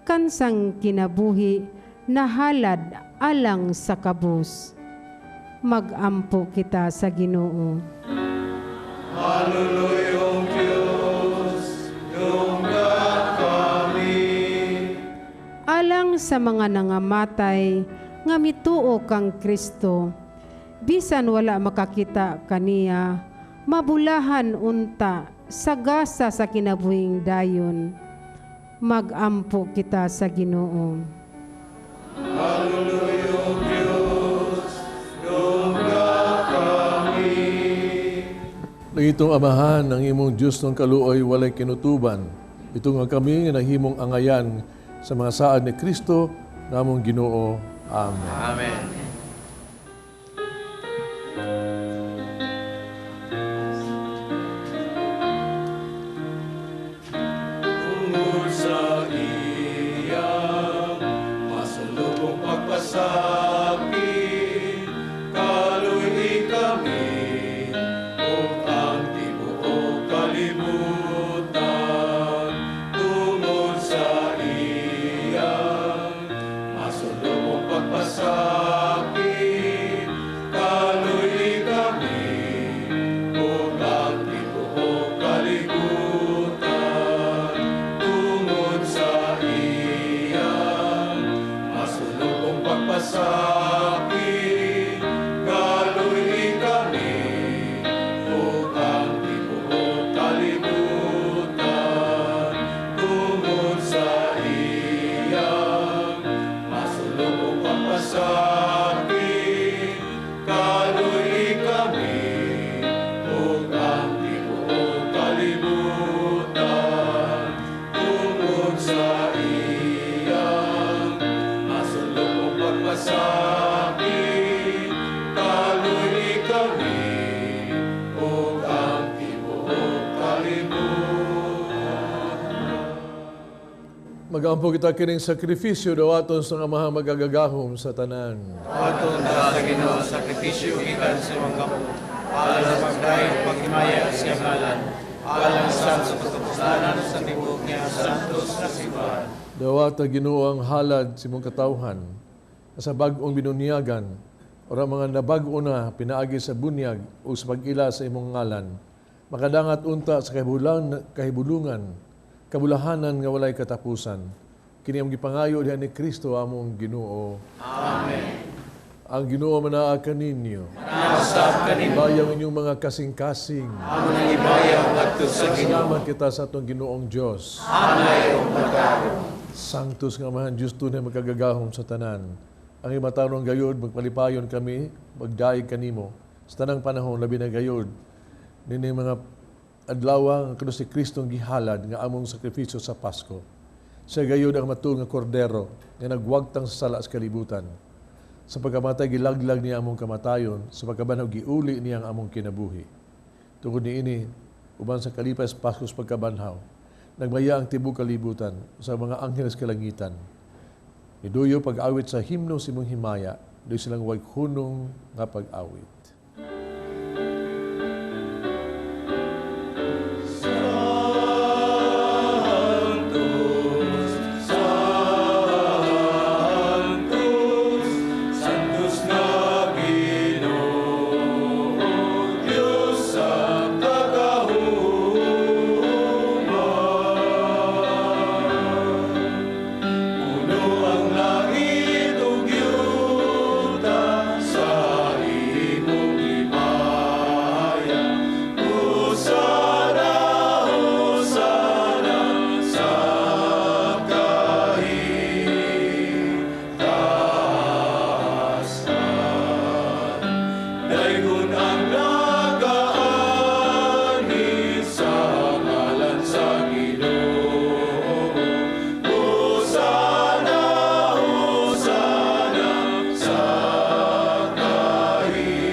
kansang kinabuhi nahalad alang sa kabus. Magampo kita sa Ginoo. Maluluyong Diyos, dungga kami. Alang sa mga nangamatay nga mituo kang Kristo, bisan wala makakita kaniya, mabulahan unta sa gasa sa kinabuhing dayon. Magampo kita sa Ginoo. Maluluyong Diyos, dungga kami. Langitong Amahan, ang imong Diyos ng kaluoy walay kinutuban. Ito nga kami nga nahimong angayan sa mga saad ni Kristo namong Ginoo. Amen. Amen. Tungod sa iyang masulubong pagpasakit, kaluy kami ug ang tibuok kalibutan. Tungod sa iyang masulubong pagpasakit, kaluy kami ug ang tibuok kalibutan. Tungod sa iyang masulubong pagpasakit, kaluy kami ug ang tibuok kalibutan. Tungod sa iyang masulubong pagpasakit, kaluy kami ug ang tibuok kalibutan. Tungod sa iyang masulubong pagpasakit, Masakit, kaluy kami ug ang tibuok kalibutan. Magampo kita kining sakripisyo dawaton sa Amahang magagagahom sa tanan. Aton ta sa Ginoo sakripisyo gikan sa imong kamot, alang sa pagdayeg paghimaya sa iyang ngalan, alang sa katotohanan sa tibuok niya santos nga simbahan. Dawata Ginoo ang halad sa imong katawhan sa bag-ong binunyagan ora mga nabag-o na pinaagi sa bunyag o sa pag-ila sa imong ngalan, makadangat unta sa kahibulungan, kabulahanan nga walay katapusan. Kini ang gipangayo diha ni Kristo among Ginoo. Amen. Ang Ginoo manaa kaninyo. Nausab kanimo. Ibayaw inyong mga kasing-kasing. Amo nang ibayaw ngadto sa Ginoo. Salamat kita sa atong Ginoong Dios. Anay og pagkaon. Sanctus nga Amahan Dios tunay magkagagahom sa tanan. Ang imatarong gayod, magpalipayon kami, magdaig kanimo. Sa tanang panahon, labi na gayod, nini mga adlaw ang krus ni Kristong gihalad nga among sakripisyo sa Pasko. Siya gayod ang matuod nga kordero nga nagwagtang sa sala sa kalibutan. Sa pagkamatay gilaglag niya among kamatayon, sa pagkabanhaw giuli niya ang among kinabuhi. Tungod niini, uban sa kalipay sa Pasko sa pagkabanhaw, nagmaya ang tibok kalibutan sa mga angheles kalangitan. Niduyo pag-awit sa himno sa imong himaya, doy silang way hunong nga pag-awit. Sanctus, Sanctus, Sanctus nga Ginoo, Dios sa kagahuman. Puno ang langit ug yuta sa imong himaya. Hosana, Hosana sa kahitasan. Daygon ang nagaanhi sa ngalan sa Ginoo. Hosana, Hosana sa kahitasan.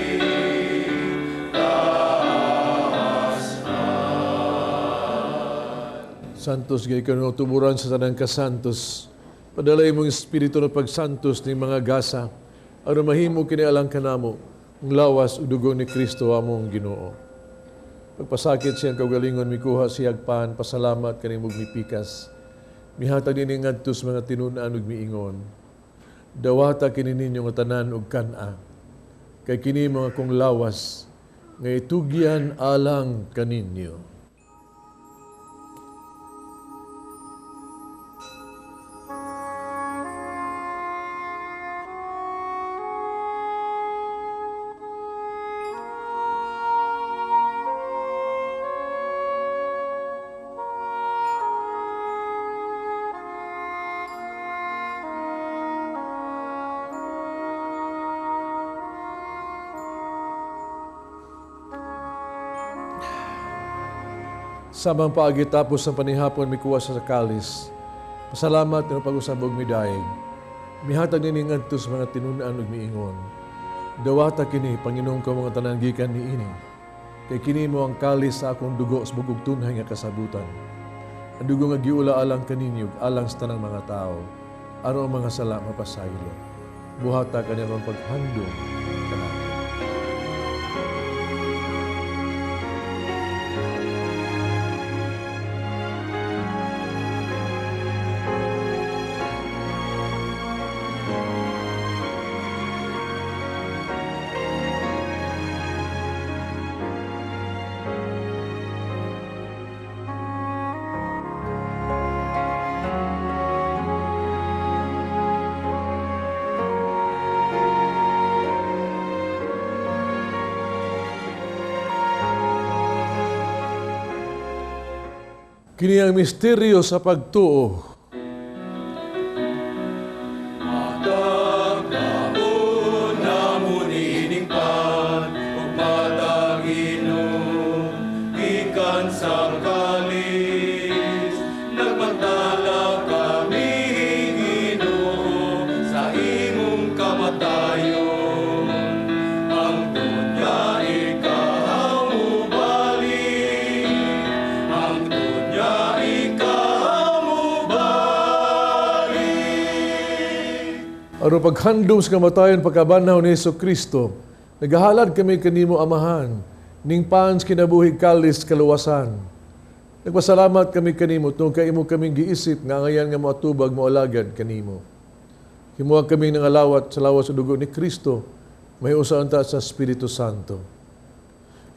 Santos gay kanu tuburan sa tanang kasantos. Padala imong espiritu na pagsantos ni mga gasa aron mahimo kini alang kanamo ang lawas ug dugo ni Kristo among Ginoo. Pagpasakit siyang kaugalingon mikuha siyag pan, pasalamat kanimog mipikas. Mihatag nini ngadto sa mga tinun-an ug miingon. Dawata kini ninyo nga tanan ug kan-a. Kay kini mga kong lawas nga itugyan alang kaninyo. Samang paagi tapos ang panihapon mikuha sa kalis. Pasalamat nga pag-usab og midayeg. Mihatag nini ngadto sa mga tinun-an ug miingon. Dawata kini Panginoon ko mga tanan gikan niini. Kay kini mo ang kalis sa akong dugo sa bugog tunhay nga kasabutan. Ang dugo nga giula alang kaninyo ug alang sa tanang mga tao. Aron ang mga sala mapasaylo. Buhata kani aron paghandom kanako. Kini ang misteryo sa pagtuo. Matag kaon namo niining pan ug matag inom gikan sa kalis, nagmantala kami Ginoo sa imong kamatayon. Aron paghandom sa kamatayon pagkabanhaw ni Hesus Kristo, nagahalad kami kanimo, Amahan, ning pan sa kinabuhi, kalis kaluwasan. Nagpasalamat kami kanimo tungod kay imo kaming giisip nga angayan nga moatubag, moalagad kanimo. Himuha kami nangalawat sa lawas ug dugo ni Kristo, mahiusa unta sa Espiritu Santo.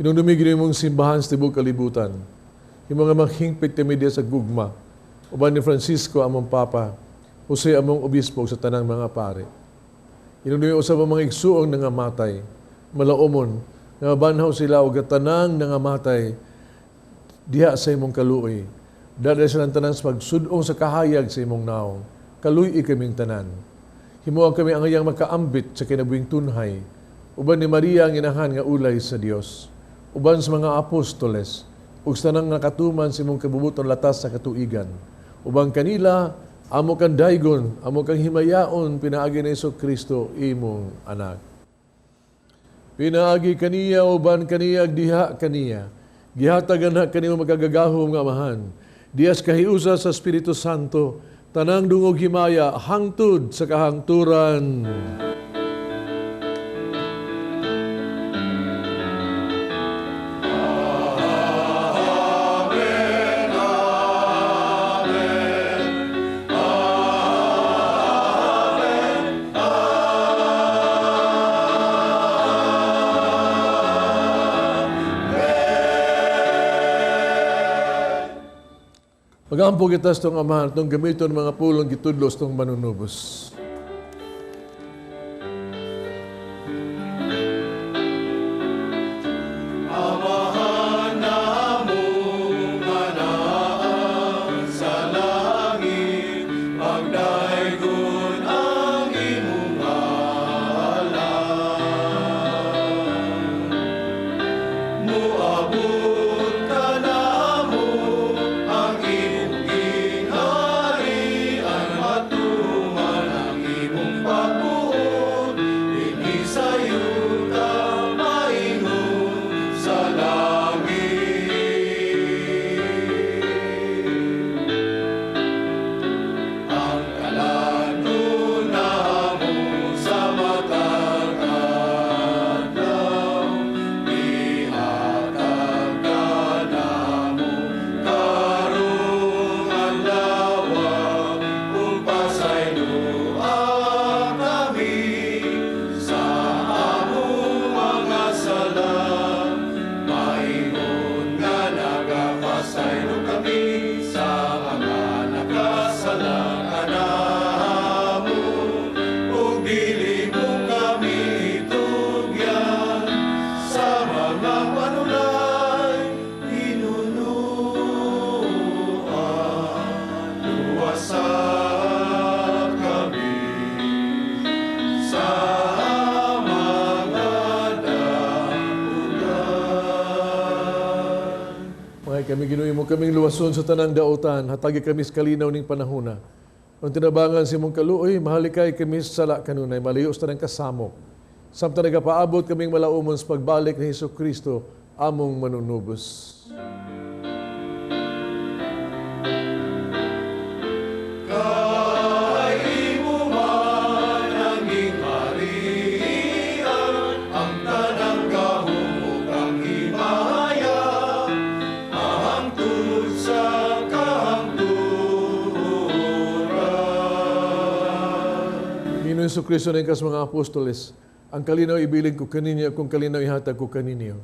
Hinumdumi Ginoo imong simbahan sa tibuok kalibutan. Himo nga maghingpit kami diya sa gugma. Uban ni Francisco among Papa, Jose among Obispo sa tanang mga pare. Hinumdumi usab ang mga igsuong nangamatay, malaumon, nga mabanhaw sila og tanang nangamatay diha sa imong kaluoy. Dada silang tanan sa pagsudong sa kahayag sa imong naong. Kaluy-i kaming tanan. Himuha kami angayang makaambit sa kinabuhing tunhay. Uban ni Maria ang inahan nga ulay sa Dios. Uban sa mga apostoles, ug sa tanang nakatuman sa imong kabubuton latas sa katuigan. Uban kanila, amo kang daygon, amo kang himayaon, pinaagi ni Hesus Kristo, imong anak. Pinaagi kaniya, uban kaniya, diha kaniya. Gihatagan na kanimo makagagahom nga Amahan. Dias kahiusa sa Espiritu Santo, tanang dungog himaya, hangtod sa kahangturan. Magampo kita sa itong Amahan, itong gamiton ng mga pulong gitudlo sa itong manunubos. Amahan namo nga naa sa langit, pagdaygon ang imong ngalan. Muabot kanamo ang imong gingharian, matuman ang imong pagbuot dinhi sa yuta maingon sa langit. Ang kalanon namo sa matag adlaw, ihatag kanamo karong adlaw, ug pasayloa kami sa among mga sala, maingon nga nagapasaylo kami sa mga nakasala kanamo, ug dili mo kami itugyan sa mga panulay, hinunoa, luwasa kami sa mga dautan. Mga kami Ginoo mo kaming luwason sa tanang dautan, hatagi kami sa kalinaw ning panahona. Ang tinabangan sa imong kaluoy, mahalikay kami sa sala kanunay, malayo sa tanang kasamok. Samtang nagapaabot kaming malaumon sa pagbalik ni Hesus Kristo, among manunubos. Kay imo man ang gingharian, ang tanang gahom ug ang himaya, hangtod sa kahangturan. Ginoong Hesus Kristo, kas mga apostoles, ang kalinaw ibilin ko kaninyo, kung kalinaw ihatag ko kaninyo.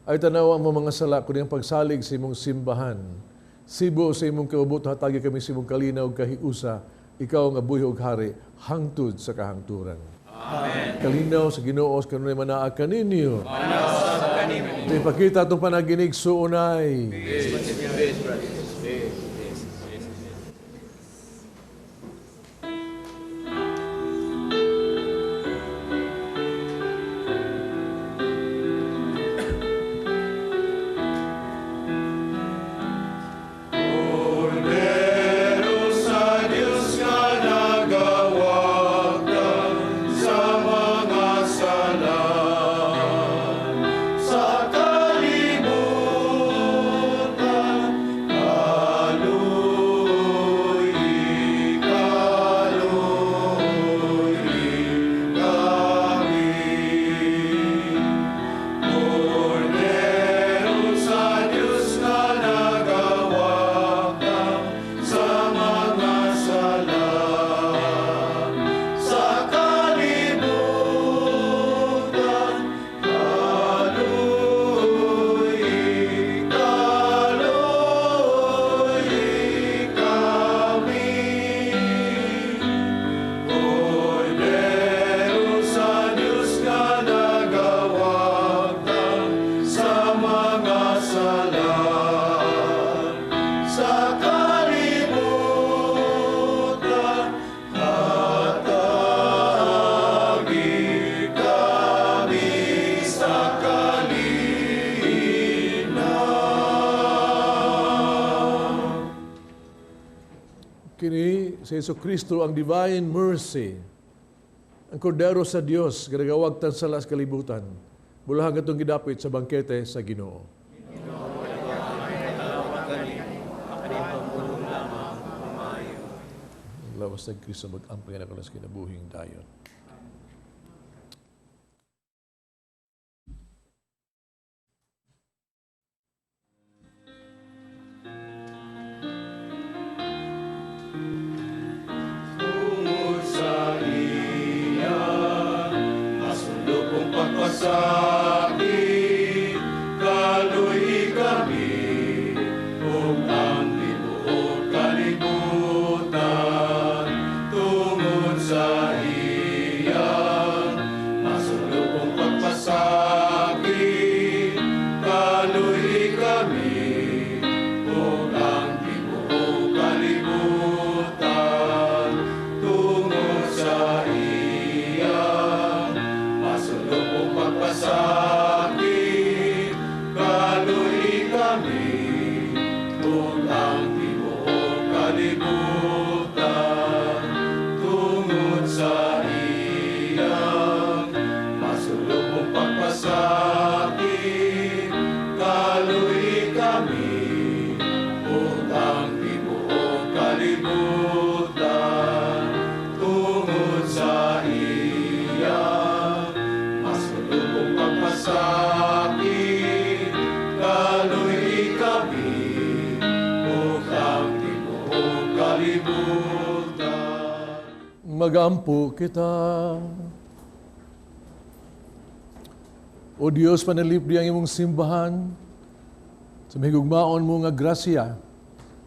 Ay tanawa mo mga sala, kundi ang pagsalig sa imong simbahan. Sibo sa imong kaubot, hatagi kami sa imong kalinaw ug kahiusa, ikaw nga buhi ug hari, hangtod sa kahangturan. Amen. Kalinaw sa Ginoo sa kanunay manaa kaninyo. Manaa sa kanimo. Ipakita atong panaginig suunay. Peace, peace, brothers. Peace, peace, peace. Kordero sa Diyos nga nagawagtang sa mga sala sa kalibutan, kaluoy, kaluoy. Si Hesus Kristo ang divine mercy. Ang kordero sa Dios nga nagawagtan sa sala sa kalibutan. Bulahan katong gidapit sa bangkete sa Ginoo. Lawas ng Kristo mag-amping na sa kinabuhing dayon. Tungod sa iya, masulupong pagpasakit, kaluhi kami, ug ang tibuok kalibutan. Tungod sa iya, masulupong pagpasakit, kaluhi kami, ug ang tibuok kalibutan. Tungod sa iya, masulupong pagpasakit, kaluhi kami, ug ang tibuok kalibutan. Tungod sa iya, masulupong pagpasakit, kaluhi kami, ug ang tibuok kalibutan. Tungod sa iya, masulupong pagpasakit, kaluhi kami, ug ang tibuok kalibutan. Magampo kita. O Dios, panalipdi ang imong simbahan sa mahigugmaon mo nga grasya.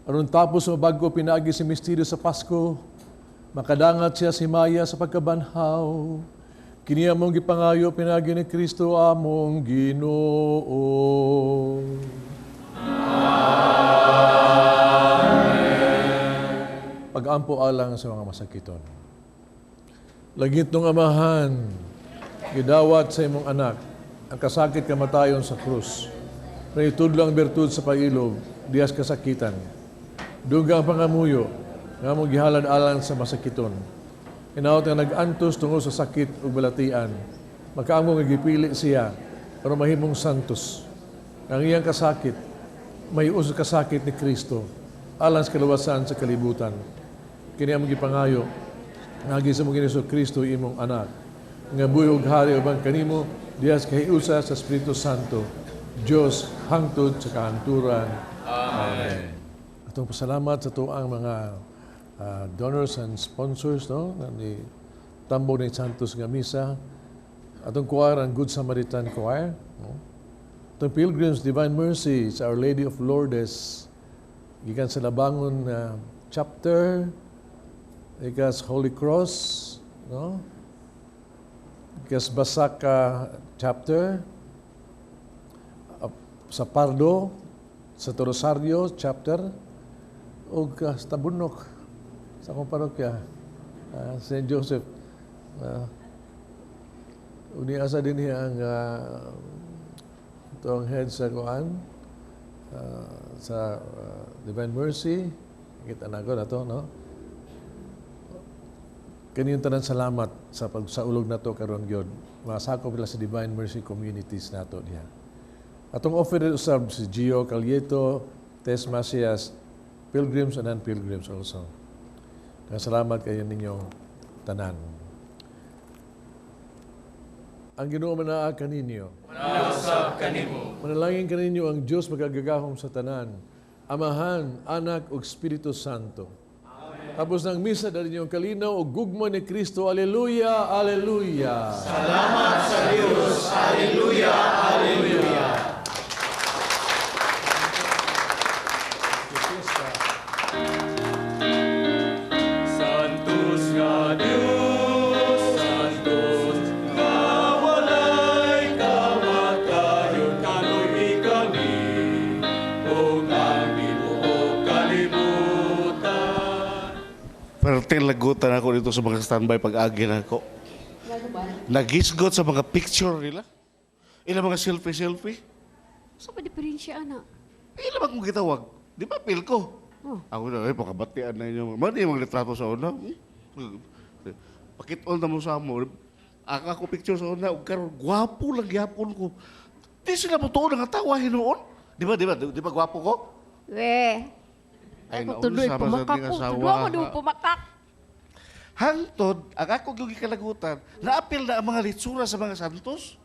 Aron tapos mabago pinaagi si misteryo sa Pasko, makadangat siya si Maya sa pagkabanhaw. Kini among gipangayo pinaagi ni Kristo among Ginoo. Amen. Pag-ampo alang sa mga masakiton. Langit ng Amahan, gidawat sa imong anak, ang kasakit kamatayon sa krus. Naitudlo ang bertud sa pag-ilob, dias kasakitan. Duga ang pangamuyo, nga mong gihalad alang sa masakiton. Hinaot nga nag-antos tungod sa sakit ug balatian. Makaamgo nga gipili siya aron mahimong santos. Ang iyang kasakit, may uso kasakit ni Kristo alang sa kaluwasan sa kalibutan. Kini among gipangayo, ngagi sa mong Hesus Kristo imong anak, nga buhi ug hari uban kanimo diha sa kahiusa sa Espiritu Santo, Dios hangtod sa kahanturan. Amen. Atong pasalamat sa tuang mga donors and sponsors, no, ni Tambo ni Santos nga misa, atong choir ang Good Samaritan Choir, no? Atong Pilgrims Divine Mercy sa Our Lady of Lourdes gikan sa Labangon chapter, ikas Holy Cross, no? Ikas Basaka chapter, sa Pardo, sa Rosario chapter, ug sa Tabunok, sa akong parokya, Saint Joseph. Uni asa din niya ang itong head sa kuan, sa Divine Mercy. Kita na ko na to, no? Kaniyong tanan salamat sa pagsaulog nato karon gyud. Masakop nila sa Divine Mercy communities nato diha. Atong offer usab si Gio Calieto, Tess Macias, pilgrims and non-pilgrims also. Kaya salamat kayo ninyong tanan. Ang Ginoo manaa kaninyo. Manausab kanimo. Manalangin kaninyo ang Dios makagagahom sa tanan, Amahan, Anak ug Espiritu Santo. Amen. Tapos ng misa dali ninyong kalinaw ug gugma ni Kristo. Aleluya, aleluya. Salamat sa Dios. Aleluya, aleluya. Santos nga Dios, Santos nga walay kamatayon, kaluhi kami ug ang tibuok kalibutan. Perti lagutan ako dito sa mga standby pag-agi nako. Nagisgot sa mga picture nila. Ilang mga selfie-selfie. Sa pa diferensya, ana? Ilang akong gitawag. Di ba, feel ko? Oh. Ako na, ay, pakabatian na inyo. Mani yung mga litrato sa una. Pakit-on na mo sa amo. Ang ako picture sa una, ug karon gwapo lang gyapon ko. Di sila mo tuon nga tawa hinuon. Di ba, di ba, di ba gwapo ko? We. Ay, Ako tuloy naunsa pa sa pumakak ding ko. asawa. Tuloy ako doon pumakak. Hangtod, ang ako gyud kalagutan, naapil na ang mga litsura sa mga santos.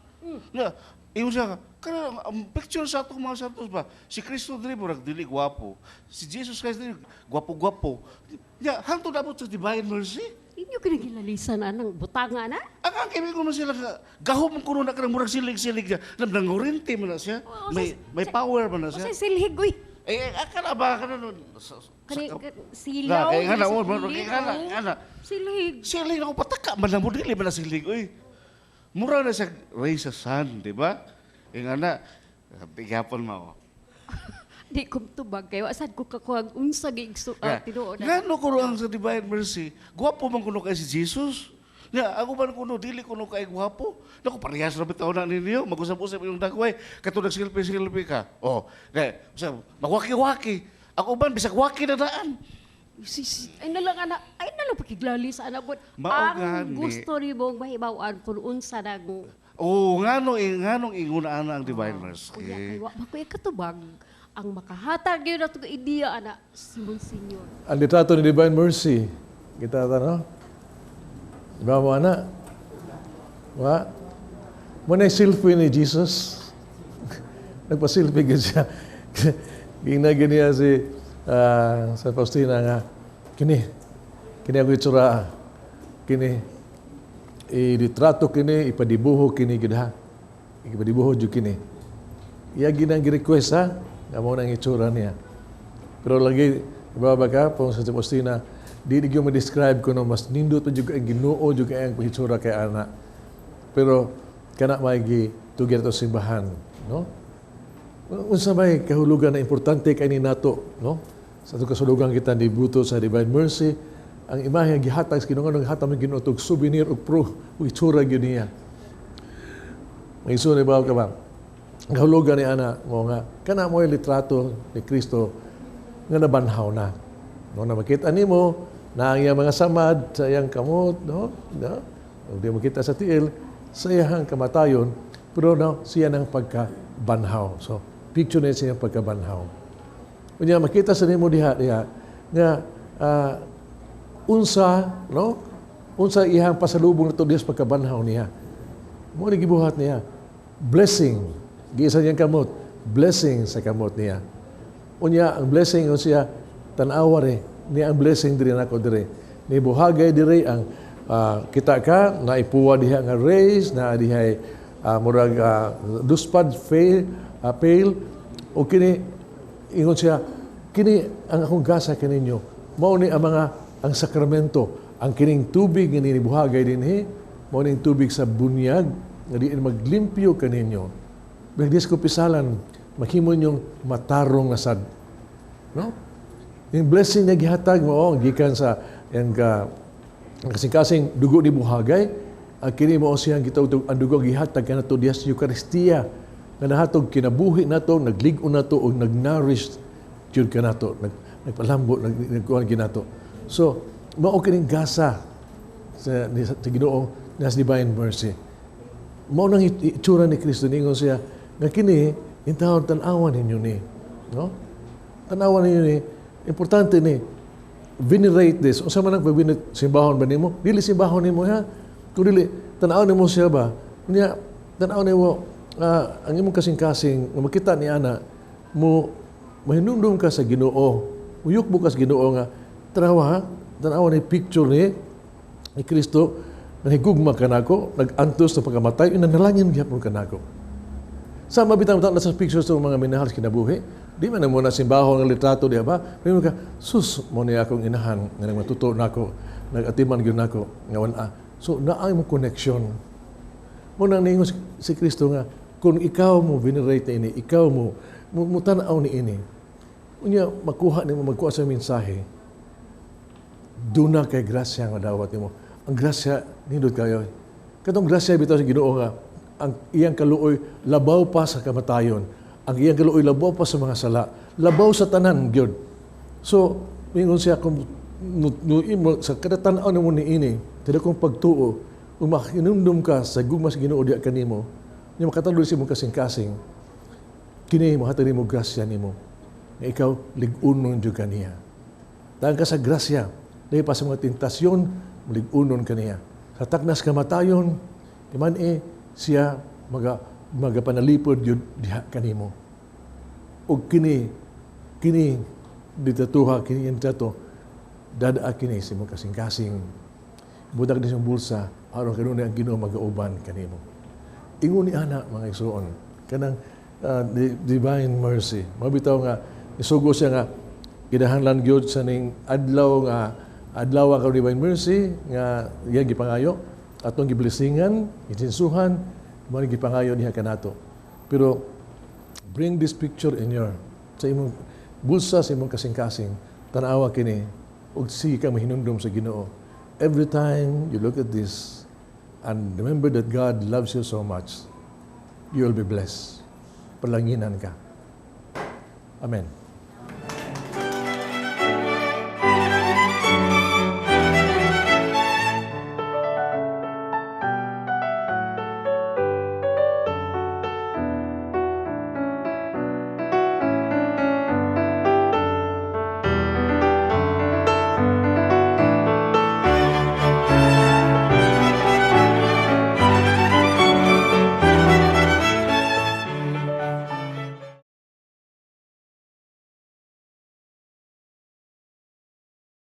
Na, ingon siya, kana ang picture sa atong mga santos ba? Si Kristo diri murag dili gwapo. Si Jesus Christ diri gwapo-gwapo. Ya, hangtod abot sa Divine Mercy. Inyo kinagilalisan anang butanga na? Ang kaibigan mo sila nga, gahom kuno na kanang murag silig-silig niya. Nangurinti man na siya. Oo, May power man na siya. Unsay silhig uy? Eh, eh, akala ba kana nun? Kani Na, silaw. kay nga na, sa oh, kilid, kay nga na, oh. nga na. Silhig. Silig ako pataka man na mo dili man na silig oy. Mura na siya ray sa sun, di ba? Eh nga na, tigapon mo. Di ko tubag kayo. Asad ko kakuhag unsa giigso Yeah. tinuod na. Ngano kuno ang sa Divine Mercy, gwapo man kuno kay si Jesus. Nga, ako man kuno, dili kuno kay gwapo. Naku, parehas ra bitaw na ninyo. Mag-usap-usap yung dagway. Katong nagsilpi-silpi ka. Oh, kaya, sa, magwaki-waki. Ako man, bisag waki na daan. Ay na lang ana, ay na lang pakiglali sa anak ko. Mao Ang gani. gusto ni mong mahibaw-an kung unsa nang Oh, ngano nganong ingon ana ang Divine Mercy. Kuya kay wa ba kuya katubag ang makahatag gyud ato ideya ana si Monsignor. Ang litrato ni Divine Mercy. Kita ta, no? Di ba mo, ana? Wa? Mo na selfie ni Jesus. Nagpa-selfie gid siya. Gina niya si sa Faustina nga, kini, kini ako itsura. Kini, i-litrato kini, ipadibuho kini gid ha. Ipadibuho jud kini. Iya ginang gi-request ha, nga mo nang itsura niya. Pero lagi, iba ba ka, pong sa Faustina, di di gyud ma-describe kuno mas nindot pa jud ang Ginoo jud kay ang itsura kay ana. Pero kana may gi tugir to simbahan, no? Unsa may kahulugan na importante kay ni nato, no? Sa atong kasulugan kita ni buto sa Divine Mercy, ang imahe nga gihatag sa Ginoo nga gihatag man Ginoo og souvenir og proof ug itsura gyud niya. May ba ka ba? Ang kahulugan ni ana mo nga kana mo litrato ni Kristo nga nabanhaw na. No, na makita nimo na ang iyang mga samad sa iyang kamot, no? No? Ug di makita sa tiil sa iyang kamatayon, pero no, siya ng pagkabanhaw. So, picture niya siya pagkabanhaw. Unya makita sa nimo diha diha nga unsa, no? Unsa iyang pasalubong nato diha sa pagkabanhaw niya. Mo ni gibuhat niya. Blessing. Giisa niyang kamot. Blessing sa kamot niya. Unya ang blessing siya tan-awa re niya ang blessing diri nako diri. Ni buhagay diri ang kita ka na ipuwa diha nga rays na diha murag duspad fail pale o kini ingon siya kini ang akong gasa kaninyo mao ni ang mga ang sakramento ang kining tubig nga ninibuhagay dinhi mao ning tubig sa bunyag nga diin maglimpyo kaninyo. Bagdis ko pisalan maghimo ninyong matarong na sad, no? Yung blessing nga gihatag mo oh, gikan sa yang ka kasing-kasing dugo ni buhagay, ang kini mo siyang gitawag ang dugo gihatag kanato diha sa Eucharistia nga nahatog kinabuhi nato, naglig-on nato ug nag-nourish jud kanato, nagpalambo, nagkuan ginato. So mao kining gasa sa Ginoo nas Divine Mercy. Mao nang itsura ni Kristo ningon siya nga kini intawon tan-awan ninyo ni, no? Tan-awan ninyo ni, importante ni venerate this. Unsa man ang pag-venerate, simbahon ba nimo? Dili simbahon nimo ha. Kung dili tan-awan nimo siya ba? Unya tan-awan nimo ang imong kasing-kasing nga makita ni ana mo mahinumdum ka sa Ginoo. Muyukbo ka sa Ginoo nga tanawa ha, tan-awan ni picture ni Kristo nahigugma ka nako, nag-antos sa pagkamatay, nanalangin gyapon ka nako. Sama bitang na sa pictures sa mga minahal sa kinabuhi, di man mo na simbahon ng litrato di ba? Pero ka, sus, mo niya akong inahan, nga nagmatuto nako, nag-atiman gyud nako, nga wana. So, naay mo connection. Mo nang ningon si Kristo nga, kung ikaw mo venerate ni ini, ikaw mo tan-aw ni ini, unya makuha nimo magkuha sa mensahe, duna kay grasya nga dawat nimo. Ang grasya nindot kayo. Katong grasya bitaw sa Ginoo nga ang iyang kaluoy labaw pa sa kamatayon. Ang iyang kaluoy labaw pa sa mga sala. Labaw sa tanan gyud. So, mingon siya kung no, no, imo, sa kada tan-aw nimo niini, kada kong pagtuo, ug makinumdum ka sa gugma sa Ginoo diha kanimo, nya makatadloy sa imong kasing-kasing, kini mohatag nimo grasya nimo. Nga ikaw lig-unon jud kaniya. Tagaan ka sa grasya, dahil pa sa mga tentasyon, lig-unon kaniya. Sa taknas kamatayon, di man eh, siya magapanalipod yun diha kanimo. Og kini, kini ditatuha, kini intato, dadaa kini sa imong kasing-kasing. Budag ni siyang bulsa, aron kanunay ang Ginoo magauban kanimo. Ingon ni ana, mga igsoon, kanang divine mercy. Mabitaw nga isugo siya nga kinahanglan gyud sa ning adlaw nga adlaw ka divine mercy nga iyang gipangayo atong giblesingan, gisinsuhan, mao ni gipangayo niya kanato. Pero bring this picture in your sa imong bulsa, sa imong kasing-kasing, tan-awa kini ug sige ka mahinumdum sa Ginoo. Every time you look at this and remember that God loves you so much, you will be blessed. Palanginan ka. Amen.